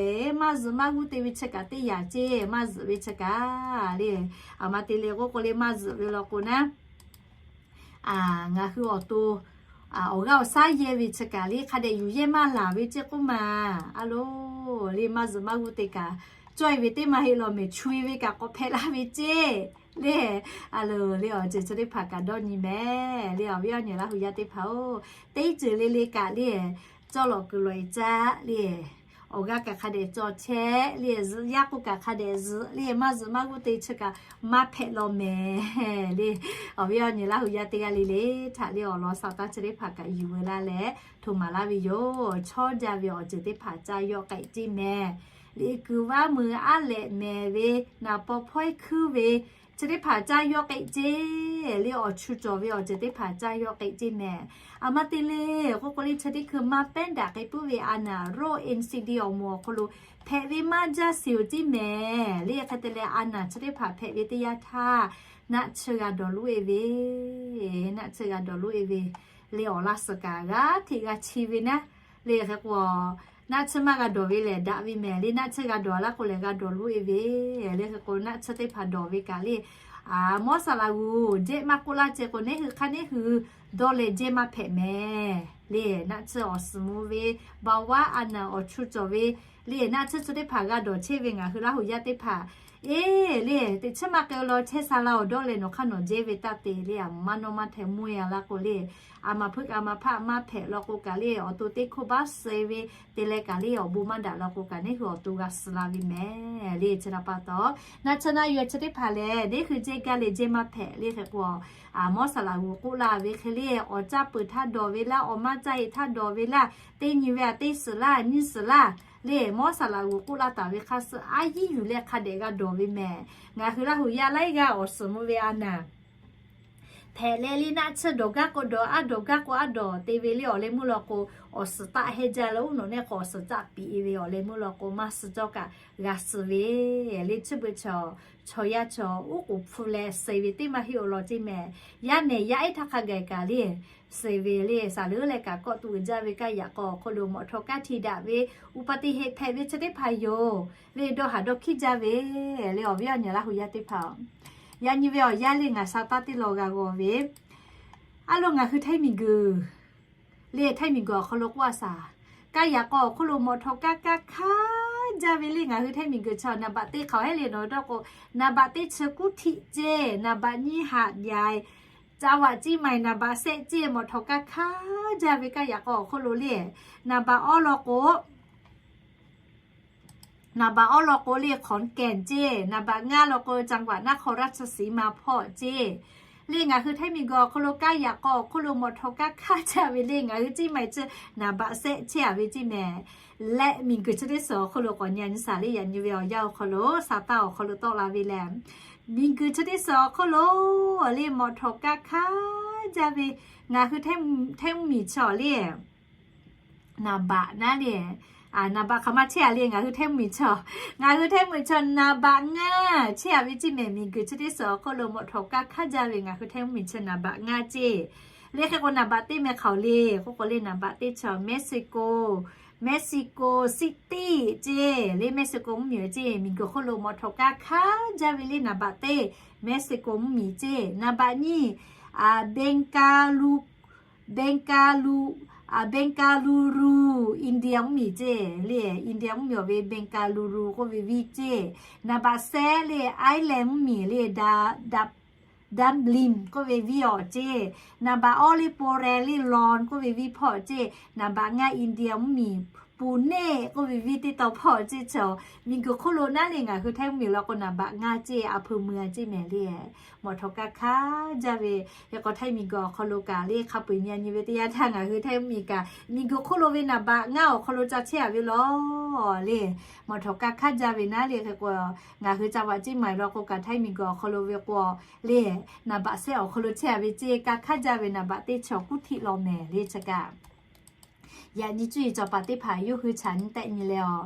maˇ zuhꞈ maˇ g'uˇ te ve chi kaꞈ teˇ yanˇ ceˇ. Maˇ zuhꞈ ve chi kaꞈ le, a ma te le k'oˆ k'o le maˇ zuhꞈ ve law k'o naˉ ngaˬ hui awˬ to awˬ g'aˇ awˬ shaˉ yehˇ ve chi kaꞈ le hk'a dehꞈ yuˬ yehˇ maˇ laˬ ve ceˇ k'oˆ ma. A lo, le maˇ zuhꞈ maˇ g'uˇ te kaꞈ cawˇ e ve teˇ maˇ heˆ law mehˍ. Chu e ve kaꞈ k'awꞈ hpehꞈ laˇ ve ceˇ. Le, a lo, le awˬ ceuˬ chi teˇ hpaˍ kaꞈ dawˇ nyi mehˍ. Le awˬ viˉ awˬ nyi Laˇ hu yaˇ teˇ hpaˍ-oˬ, teˇ ceuˬ le le kaꞈ le cawˇ lawꞈ kuiˬ lawꞈ e caˆ le awˬ g'aˇ kaꞈ hk'a dehꞈ cawˬ chehˇ le, zuhꞈ yaˇ k'oˆ kaꞈ hk'a dehꞈ zuhꞈ le, maˇ zuhꞈ maˇ g'uˇ te chi kaꞈ maˇ hpehꞈ law mehˍ. Le awˬ viˉ awˬ nyi Laˇ hu yaˇ teˇ g'aˇ le le htaꞈ le awˬ lawn sha taˇ chi teˇ hpaˍ kaꞈ yuˬ veu laˇ leh hto maˍ laˇ ve yoˬ. Chawˇ jaˇ ve awˬ ceuˬ teˇ hpaˍ caˇ yawˇ k'ai ceˇ mehˍ. Liꞈ kuiˬ vaˇ mui aˉ lehꞈ mehˍ ve, naˍ paw hpawehˇ hkuiˉ ve chi teˇ hpaˍ caˇ yawˇ k'ai ceˇ. Le awˬ chu cawˬ ve awˬ ceuˬ teˇ hpaˍ caˇ yawˇ k'ai ceˇ mehˍ. A ma te le k'oˆ k'o le chi teˇ hkui maˇ pehˉ daꞈ k'ai puiˉ ve a naˍ roˆ N C D awˬ moˍ awˬ hk'aw lo hpehꞈ ve maˇ jaˇ shiˍ-oˬ ceˇ mehˍ. Le hk'e te leh a naˍ chi teˇ hpaˍ hpehꞈ ve teˇ yanˇ htaˇ naˆ tsuhˇ g'a dawˬ loˉ e ve, naˆ tsuhˇ g'a dawˬ loˉ e ve, le awˬ laˇ suhˍ kaꞈ g'aˇ hteꞈ g'a chi ve naˉ. Le hk'e k'o naˆ tsuhˇ maˇ g'a dawˬ ve lehˬ daꞈ ve mehˍ. Le naˆ tsuhˇ g'a dawˬ a laˇ k'o lehˬ g'a dawˬ loˉ e ve. Le hk'e k'o naˆ tsuhˇ teˇ hpaˍ dawˬ ve kaꞈ le mawˇ saˍ laꞈ g'uˬ jehˇ maˇ k'oˆ laˇ ceh k'o neˇ hui hk'aˇ neˇ hui dawˇ leh jehˇ maˇ hpehꞈ mehˍ. Le naˆ tsuhˇ awˬ suhˍ mvuh ve, baˬ vaˇ a naˍ awˬ chu cawˬ ve, le naˆ tsuhˇ chi teˇ hpaˍ g'a dawˬ chehˇ ve ngaˬ hui Laˇ hu yaˇ teˇ hpaˍ, eˬ le teꞈ chiˉ maˇ k'ai law chehˇ sha laˇ-oˬ, dawˇ leh nawˬ hk'aˇ nawˬ jehˇ ve taˇ te le a maˇ nawˇ maˇ hteh mvuhˇ e a laˇ k'o le a maˍ hpuiˉ kaꞈ a maˍ hpaˆ maˇ hpehꞈ law k'o kaꞈ le awˬ to teˇ hkoˇ baˆ suh e ve te leh kaꞈ le awˬ bon maˇ daꞈ law k'o kaꞈ neˇ hui awˬ to g'a suh la ve mehˍ. Le chi htaꞈ pa taw naˆ tsuhˇ naˆ yuˬ chi teˇ hpaˍ lehˬ neˇ hui jehˇ gaˇ leh jehˇ maˇ hpehꞈ. Le hk'e k'o a mawˇ saˍ laꞈ g'uˬ k'oˆ laˇ ve hk'e le awˬ caˇ peuˬ htaˇ dawˬ ve laˇ, awˬ maˇ caˇ e htaˇ dawˬ ve laˇ, teˇ nyi ve a teˇ suhˍ laˇ nyiˇ suhˍ laˇ, le mawˇ saˍ laꞈ g'uˬ k'oˆ laˇ taˍ ve hk'a suh a yiˉ yuˬ leh hk'a dehꞈ g'a dawˬ ve mehˍ. Ngaˬ hui Laˇ hu yaˇ laiˉ g'aˇ awˬ suhˍ mvuh ve a naˍ hpehꞈ leh le naˆ tsuhˇ dawˬ gaˇ k'o dawˬ, a dawˬ gaˇ k'o a dawˬ te ve le awˬ leh meuˇ law k'o awˬ suhˍ taˆ hehnˇ jaˇ leh uˉ nawꞈ neˇ k'o awˬ suhˍ caˆ piˍ e ve awˬ leh meuˇ law k'o maˇ suh cawˇ kaꞈ g'a suh ve le chi beuꞈ chaw, chaw yaˇ chaw uˉ k'oˍ hpfuh leh suh e ve teˇ maˇ heˆ awˬ lawn ceˇ mehˍ. Yaˇ nehˬ yaˇ ehˉ htaˇ hk'a gaˬ kaꞈ le suh e ve le saˍ leuˉ leh kaꞈ kawˆ tuˬ uiˍ jaˇ ve kaˇ yaꞈ k'aw awˬ hk'aw lo mawꞈ htaw kaˇ hti daꞈ ve uˉ paˍ teˇ heˆ hpehꞈ ve chi teˇ hpaˍ yoˬ. Le dawˇ haˍ dawˇ hkiˉ jaˇ ve le awˬ viˉ awˬ nyi Laˇ hu yaˇ teˇ hpaˍ, yaꞈ nyi ve awˬ yanˇ le ngaˬ sha taˇ teˇ law g'a g'aw ve, a lo ngaˬ hui htaiˇ miˬ guiˬ le htaiˇ miˬ guiˬ awˬ hk'aw lo k'oˆ a shaˍ, kaˇ yaꞈ k'aw awˬ hk'oˆ lo mawꞈ htaw kaˇ kaˇ hkaˇ jaˇ ve le ngaˬ hui htaiˇ miˬ guiˬ chi naˍ baꞈ teˇ hk'aˬ hehˉ le nawˬ dawˇ k'o, naˍ baꞈ teˇ chi kuˉ htiˆ ceˇ, naˍ baꞈ nyiˇ haꞈ yaꞈ, caˇ vaꞈ ciˇ maiˍ naˍ baꞈ sehˆ ceˇ, mawꞈ htaw kaˇ hkaˇ jaˇ ve kaˇ yaꞈ k'aw awˬ hk'oˆ lo le, naˍ baꞈ awˉ law k'o naˍ baꞈ awˉ law k'o le ขอนแก่น ceˇ, naˍ baꞈ ngaˇ law k'o จังหวัดนครราชสีมา hpawˇ ceˇ. Le ngaˬ hui htaiˇ miˬ guiˬ awˬ hk'aw lo kaˇ yaꞈ k'aw awˬ hk'oˆ lo mawꞈ htaw kaˇ hkaˇ jaˇ ve le ngaˬ hui ciˇ maiˍ chi naˍ baꞈ sehˆ chehˇ a ve ceˇ mehˍ. Leh miˬ guiˬ chi teˇ suhˍ awˬ hk'oˆ lo k'awꞈ nyi a nyi shaˍ le yaꞈ nyi ve awˬ yanˇ awˬ hk'aw lo sha taˇ awˬ hk'aw lo tawˆ la ve lehˬ, miˬ guiˬ chi teˇ suhˍ awˬ hk'oˆ lo le mawꞈ htaw kaˇ hkaˇ jaˇ ve ngaˬ hui htaiˇ mvuhˇ miˬ chi awˬ le naˍ baꞈ naˉ le, naˍ baꞈ hk'aˬ ma chehˇ a le ngaˬ hui htaiˇ mvuhˇ miˬ chi, ngaˬ hui htaiˇ mvuhˇ miˬ chi naˍ baꞈ ngaˇ chehˇ a ve ceˇ mehˍ. Miˬ guiˬ chi teˇ suhˍ awˬ hk'oˆ lo mawꞈ htaw kaˇ hkaˇ jaˇ ve ngaˬ hui htaiˇ mvuhˇ miˬ chi naˍ baꞈ ngaˇ ceˇ. Le hk'e k'o naˍ baꞈ teˇ meh hk'aˬ le k'oˆ k'o le naˍ baꞈ teˇ chi Mexico, Mexico City ceˇ. Le Mexico mvuhˇ miˬ ceˇ, miˬ guiˬ hk'oˆ lo mawꞈ htaw kaˇ hkaˇ jaˇ ve le naˍ baꞈ teˇ Mexico mvuhˇ miˬ ceˇ. Naˍ baꞈ nyiˇ Bengaluru, Bengaluru, India mvuhˇ miˬ ceˇ. Le India mvuhˇ miˬ awˬ ve Bengaluru k'oˆ ve viˉ ceˇ. Naˍ baꞈ sehˆ le Ireland mvuhˇ miˬ le Dublin k'oˆ ve viˉ awˬ ceˇ. Naˍ baꞈ awˉ le Poland le London k'oˆ ve viˉ hpawˇ ceˇ. Naˍ baꞈ ngaˇ India mvuhˇ miˬ Pun neˆ k'oˆ ve venˇ teˇ taw hpawˇ ceˇ chaw, miˬguiˬ hk'oˆ lo naˉ le ngaˬ hui Htaiˇ mvuhˇmiˬ law k'o naˍ baꞈ ngaˇ ceˇ, a hpeu mui a ceˇ mehˍ le. Mawˬ htawꞈ ka hk'aˇ jaˇ ve, hk'e k'o Htaiˇ miˬguiˬ awˬ hk'aw lo kaꞈ le hk'a peu-eˬ nyi a nyi ve teˇ yanˇ htaˇ ngaˬ hui Htaiˇ mvuhˇmiˬ kaꞈ miˬguiˬ hk'oˆ lo ve naˍ baꞈ ngaˇ awˬ hk'aw lo ca chehˇ a ve law le. Mawˬ htawꞈ ka hk'aˇ jaˇ ve naˉ le, hk'e k'o ngaˬ hui ca vaꞈ ceˇ maˍ law k'o kaꞈ Htaiˇ miˬguiˬ awˬ hk'aw lo ve k'o le, naˍ baꞈ sehˆ awˬ hk'aw lo chehˇ a ve ceˇ, ka hk'aˇ jaˇ ve naˍ baꞈ teˇ chaw kuˇ htiˆ law mehˍ le chi kaꞈ. Yaꞈ nyi cuˇ yiˍ cawˬ paˍ teˇ hpaˍ yawˇ hui chaꞈ nyi tehˆ nyi leh awˬ,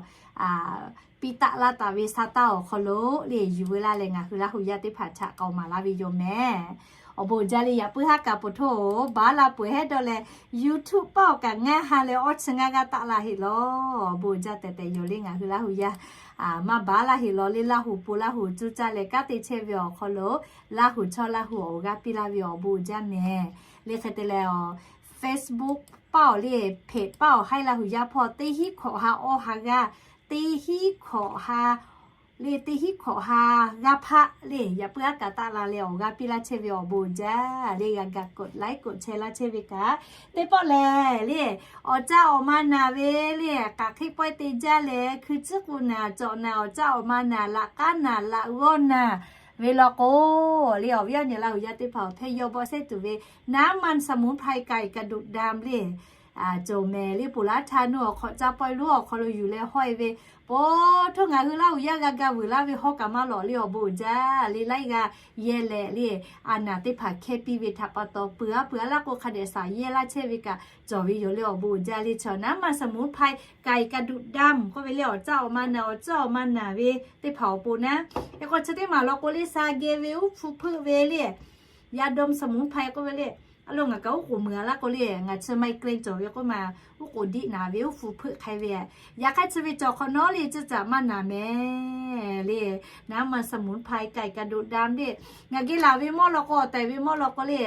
piˇ taˆ laˇ taˍ ve sa taˇ awˬ hk'aw lo le yuˬ veu laˇ leh ngaˬ hui Laˇ hu yaˇ teˇ hpaˍ chaꞈ k'aoˍ maˍ laˇ ve yoˬ mehˍ. Awˬ bon uiˍ jaˇ le, yaꞈ puiˉ haˉ kaꞈ poˬ htoˇ baˬ laˇ peuˬ hehˉ dawˇ leh, YouTube paˆ awˬ kaꞈ ngaˇ ha leh awˇ chi ngaˇ g'aˇ taˆ la heˆ law. Awˬ bon uiˍ jaˇ tehꞈ tehꞈ yoˬ le ngaˬ hui Laˇ hu yaˇ maˇ baˬ laˇ heˆ law le, Laˇ hu po Laˇ hu cuˇ caˇ leh kanˉ te chehˇ ve awˬ hk'aw lo Laˇ hu chawˇ Laˇ hu awˬ g'aˇ piˇ laˇ ve awˬ bon uiˍ jaˇ mehˍ. Le hk'e te leh Facebook paˆ awˬ le, เพจ paˆ awˬ haiˉ Laˇ hu yaˇ hpawˇ teˇ hinˉ hkawꞈ ha awˇ ha g'aˇ, teˇ hinˉ hkawꞈ ha le teˇ hinˉ hkawꞈ ha g'aˇ hpaˆ le yaꞈ puiˉ haˉ kaꞈ taˆ la leh awˬ g'aˇ piˇ laˇ chehˇ ve awˬ bon uiˍ jaˇ le g'a ga กดไลค์ กดแชร์ laˇ chehˇ ve kaꞈ teˇ pawˆ lehˬ le, awˬ caˇ awˬ ma naˬ ve le, k'aꞈ hk'eˆ pawehˇ te jaˇ leh hkui tcuhˉ k'u naˬ cawꞈ naˬ awˬ caˇ awˬ ma naˬ laꞈ k'aˉ naˬ laꞈ g'awˇ naˬ ve law k'o le, awˬ viˉ awˬ nyi Laˇ hu yaˇ teˇ hpaˍ awˬ hpehˇ yawˇ bawˆ sehˉ tuˬ ve น้ำมันสมุนไพร ไก่กระดูกดำ le cawˬ mehˍ le, poˬ laˉ htaˇ nuˇ awˬ hk'awꞈ caˇ pawehˇ lonˉ awˬ hk'aw lo yuˬ leh hawˇ e ve, poˬ htoˇ ngaˬ hui Laˇ hu yaˇ g'a ga vuiˬ laˇ ve hawˇ kaꞈ maˇ lawꞈ le awˬ bon uiˍ jaˇ le laiˉ g'aˇ yehˇ leh le, a naˬ teˇ hpaˍ hkehˇ piˇ ve htaꞈ pa taw peuˬ a peuˬ a laˇ k'o hk'a dehꞈ shaˍ yehˇ laˇ chehˇ ve kaꞈ cawˬ ve yoˬ le awˬ bon uiˍ jaˇ le chaw น้ำมันสมุนไพร ไก่กระดูกดำ k'oˆ ve le awˬ caˇ awˬ ma naˬ awˬ caˇ awˬ ma naˬ ve teˇ hpaˍ awˬ pon naˉ. Hk'e k'o chi teˇ maˬ law k'o le sa geh ve uˉ hpu hpeuˆ ve le, ยาดมสมุนไพร k'oˆ ve le, a lo ngaˬ kaꞈ uˉ k'oˍ meuˍ a laˇ k'o le, ngaˬ chi ไมเกรน cawˬ ve k'oˆ ma, uˉ k'oˍ diˆ naˍ ve uˉ hpu hpeuˆ hk'ai ve, yaꞈ hk'aˇ chi ve cawˬ hk'awꞈ nawˉ le ceh caꞈ maˇ naˬ mehˍ le, น้ำมันสมุนไพร ไก่กระดูกดำ le, ngaˬ geh laˬ ve mawˇ law k'o awˬ tehˬ ve mawˇ law k'o le,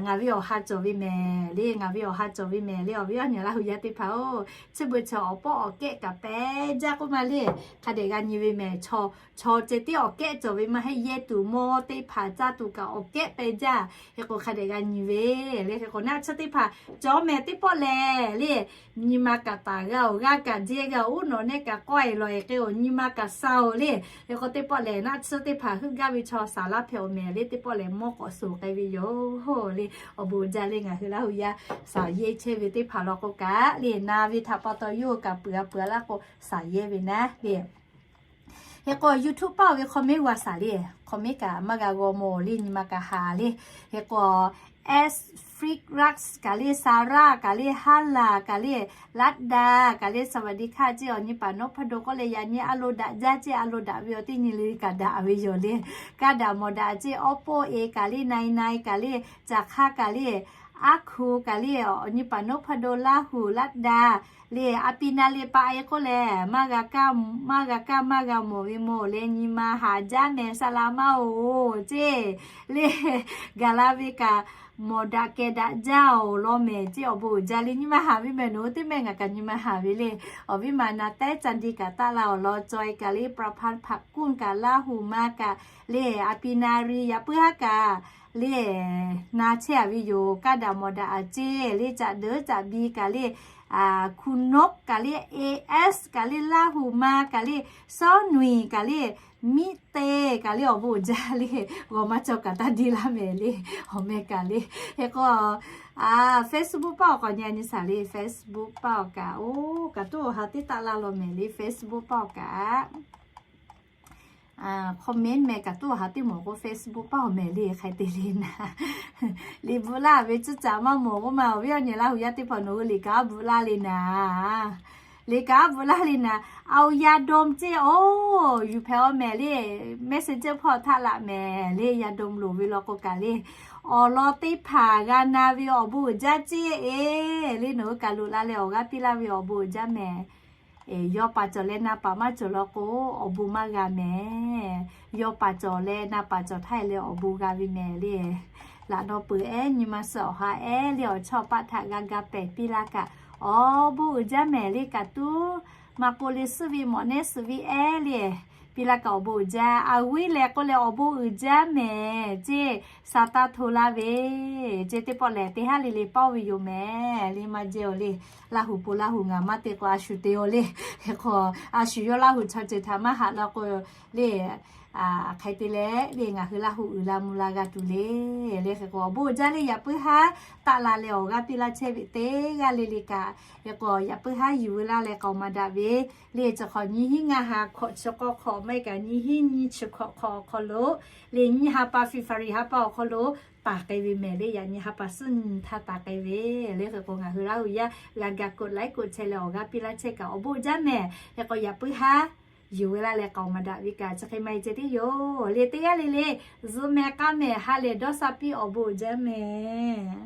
ngaˬ ve awˬ ha cawˬ ve mehˍ le, ngaˬ ve awˬ ha cawˬ ve mehˍ le awˬ viˉ awˬ nyi Laˇ hu yaˇ teˇ hpaˍ oˬ, chi beuꞈ chaw awˬ pawˆ awˬ kehˉ kaꞈ pehˇ jaˇ k'oˆ ma le, hk'a dehꞈ g'a nyi ve mehˍ chaw, chaw ceh tiˉ awˬ kehˉ cawˬ ve maˇ heˆ, yehˇ tuˬ mawˇ teˇ hpaˍ caˇ tuˬ kaꞈ awˬ kehˉ pehˇ jaˇ. Hk'e k'o hk'a dehꞈ g'a nyi ve le, hk'e k'o naˆ tsuhˇ teˇ hpaˍ cawˬ mehˍ teˇ pawˆ lehˬ le, nyi ma kaꞈ taˍ g'a oˬ, g'aˇ kaꞈ jehˇ g'a oˬ, uˉ nawꞈ nehˆ kaꞈ k'awehˬ lawˬ e k'e oˬ, nyi ma kaꞈ sa oˬ le. Hk'e k'o teˇ pawˆ lehˬ naˆ tsuhˇ teˇ hpaˍ heuˆ gaˇ ve chaw shaˍ laˇ hpehꞈ awˬ mehˍ le, teˇ pawˆ lehˬ mawˇ k'awꞈ suˍ k'ai ve yoˬ le. Awˬ bon uiˍ jaˇ le ngaˬ hui Laˇ hu yaˇ shaˍ yehˇ chehˇ ve teˇ hpaˍ law k'o kaꞈ le, na ve htaꞈ pa taw yawˇ hui kaꞈ peuˬ a peuˬ a laˇ k'o shaˍ yehˇ ve naˉ le. Hk'e k'o YouTube paˆ awˬ ve comment g'a shaˍ le, comment kaꞈ maˇ g'a g'aw mawˬ le, nyi ma kaꞈ haˍ le. Hk'e k'o S Freak Rux kaꞈ le, Sarah kaꞈ le, Hala kaꞈ le, Laˇ daꞈ kaꞈ le, สวัสดีค่ะ ceˇ awˬ nyi paˍ นพดล k'oˆ leh yaꞈ nyi a lo daꞈ jaˇ ceˇ, a lo daꞈ ve awˬ teˇ nyi le kaꞈ daꞈ ve yoˬ le. Kaˇ daꞈ mawˬ daꞈ ceˇ, awˉ poˆ e kaꞈ le, นายนาย kaꞈ le, caˬ hk'aˇ kaꞈ le, aˉ hku kaꞈ le, awˬ nyi paˍ นพดล Laˇ hu Laˇ daꞈ le, a pi na le pa e k'oˆ leh maˇ g'a kaˇ maˇ g'a mawˬ ve mawˬ leh nyi ma haˍ jaˇ mehˍ, saˍ laˍ maˇ oˬ ceˇ le. Gaˬ la ve kaꞈ mawˬ daꞈ kehˬ daꞈ jaˇ oˬ law mehˍ ceˇ, awˬ bon uiˍ jaˇ le, nyi ma haˍ ve mehˍ, nawˬ hui teˇ mehˆ ngaˬ kaꞈ nyi ma haˍ ve le. Awˬ viˉ ma na tehˉ ca di kaꞈ taˆ la awˬ lawn caweh kaꞈ le, ประพันธ์ ผักกุล kaꞈ Laˇ hu ma kaꞈ le, a pi na ri yaꞈ puiˉ haˉ kaꞈ le, na chehˇ a ve yoˬ. Kaˇ daꞈ mawˬ daꞈ a ceˇ le, caꞈ deuˉ caꞈ bi kaꞈ le, คุณนก kaꞈ le, A S kaꞈ le, Laˇ hu ma kaꞈ le, Sawˉ nuiˬ kaꞈ le, Miˇ te kaꞈ le, awˬ bon uiˍ jaˇ le, g'awˬ ma cawˬ kaꞈ taˇ deˇ laˇ mehˍ le, awˬ meh kaꞈ le. Hk'e k'o Facebook paˆ awˬ k'awꞈ nyi a nyi shaˍ le, Facebook paˆ awˬ kaꞈ oˬ kaꞈ tuˉ awˬ ha teˇ taˆ laˇ law mehˍ le, Facebook paˆ awˬ kaꞈ comment meh kaꞈ tuˉ awˬ ha teˇ mawˬ k'o Facebook paˆ awˬ mehˍ le hk'ai te le naˍ. Liꞈ bvuhꞈ laˇ ve cuˇ caꞈ maˇ mawˬ k'oˆ ma, awˬ viˉ awˬ nyi Laˇ hu yaˇ teˇ hpaˍ nawˬ hui liꞈ kaꞈ a bvuhꞈ laˇ le naˍ. Liꞈ kaꞈ a bvuhꞈ laˇ le naˍ. A oˬ ya dawˇ meh ceˇ oˬ, yuˬ hpehꞈ awˬ mehˍ le, Messenger hpawˇ htaˆ laꞈ mehˍ le, ya dawˇ loˍ ve law k'o kaꞈ le. Awˬ lawn teˇ hpaˍ g'a na ve awˬ bon uiˍ jaˇ ceˇ e le, nawˬ hui kaꞈ loꞈ la leh awˬ g'aˇ piˇ laˇ ve awˬ bon uiˍ jaˇ mehˍ. Yawˇ paˍ cawˬ leh na paˍ maˇ cawˬ law k'o, awˬ bon maˇ g'a mehˍ. Yawˇ paˍ cawˬ leh na paˍ cawˬ htaˇ e leh awˬ bon g'a ve mehˍ le. Laꞈ naw peuˬ ehˉ nyi ma suh awˬ ha ehˉ le, awˬ chawˇ paˆ htaꞈ g'a ga pehˍ piˇ laˇ kaꞈ, awˬ bon uiˍ jaˇ mehˍ le kaꞈ tuˉ maˇ k'oˆ le, suhˉ ve mawꞈ nehˉ suhˍ ve ehˉ le, Piˇ laˇ kaꞈ awˬ bon uiˍ jaˇ. Aˬ viˉ leh k'oˆ leh awˬ bon uiˍ jaˇ mehˍ ceˇ. Saˍtanˍ hto laˇ ve ceˇ. Teˇ pawˆ lehˬ teˇ haˉ le le paoˇ ve yoˬ mehˍ. Le maˇ jehˇ-oˬ le. Laˇ huˍ po Laˇ huˍ ngaˬ maˇ te k'o a shu te-o le. Hk'e k'o a shu yawˇ Laˇ huˍ chaw ceuˬ htaꞈ maˇ haꞈ la k'o le, hk'e te leh le ngaˬ hui Laˇ huˍ uiˍ la mvuh la g'a tuˬ le. Le hk'e k'o awˬ bon uiˍ jaˇ le. Yaꞈ puiˉ haˉ taˆ la leh awˬ g'aˇ piˇ laˇ chehˇ ve teˇ g'aˇ le le kaꞈ, hk'e k'o yaꞈ puiˉ haˉ yuˬ veu laˇ leh k'aoˍ maˍ daꞈ ve le. Chi hk'awꞈ nyiˇ hinˉ ngaˇ ha hkawꞈ chi k'awˇ hk'awꞈ maˇ heˆ kaꞈ nyiˇ hinˉ nyiˇ chi hkawꞈ hk'awꞈ awˬ hk'aw lo le, nyiˇ ha pa February ha pa awˬ hk'aw lo taˍ k'ai ve mehˍ le. Yaꞈ nyi ha pa suhˉ nyi htaˇ taˍ k'ai ve le. Hk'e k'o ngaˬ hui Laˇ huˍ yaˇ g'a ga กดไลค์ กดแชร์ leh awˬ g'aˇ piˇ laˇ chehˇ kaꞈ awˬ bon uiˍ jaˇ mehˍ. Hk'e k'o yaꞈ puiˉ haˉ yuˬ veu laˇ leh k'aoˍ maˍ daꞈ ve kaꞈ chi hk'e maˇ heˆ ceh tiˉ yoˬ le. Teˇ g'aˇ le le zuhꞈ mehˍ k'a mehˍ ha lehˬ dawˇ sha piˇ awˬ bon uiˍ jaˇ mehˍ.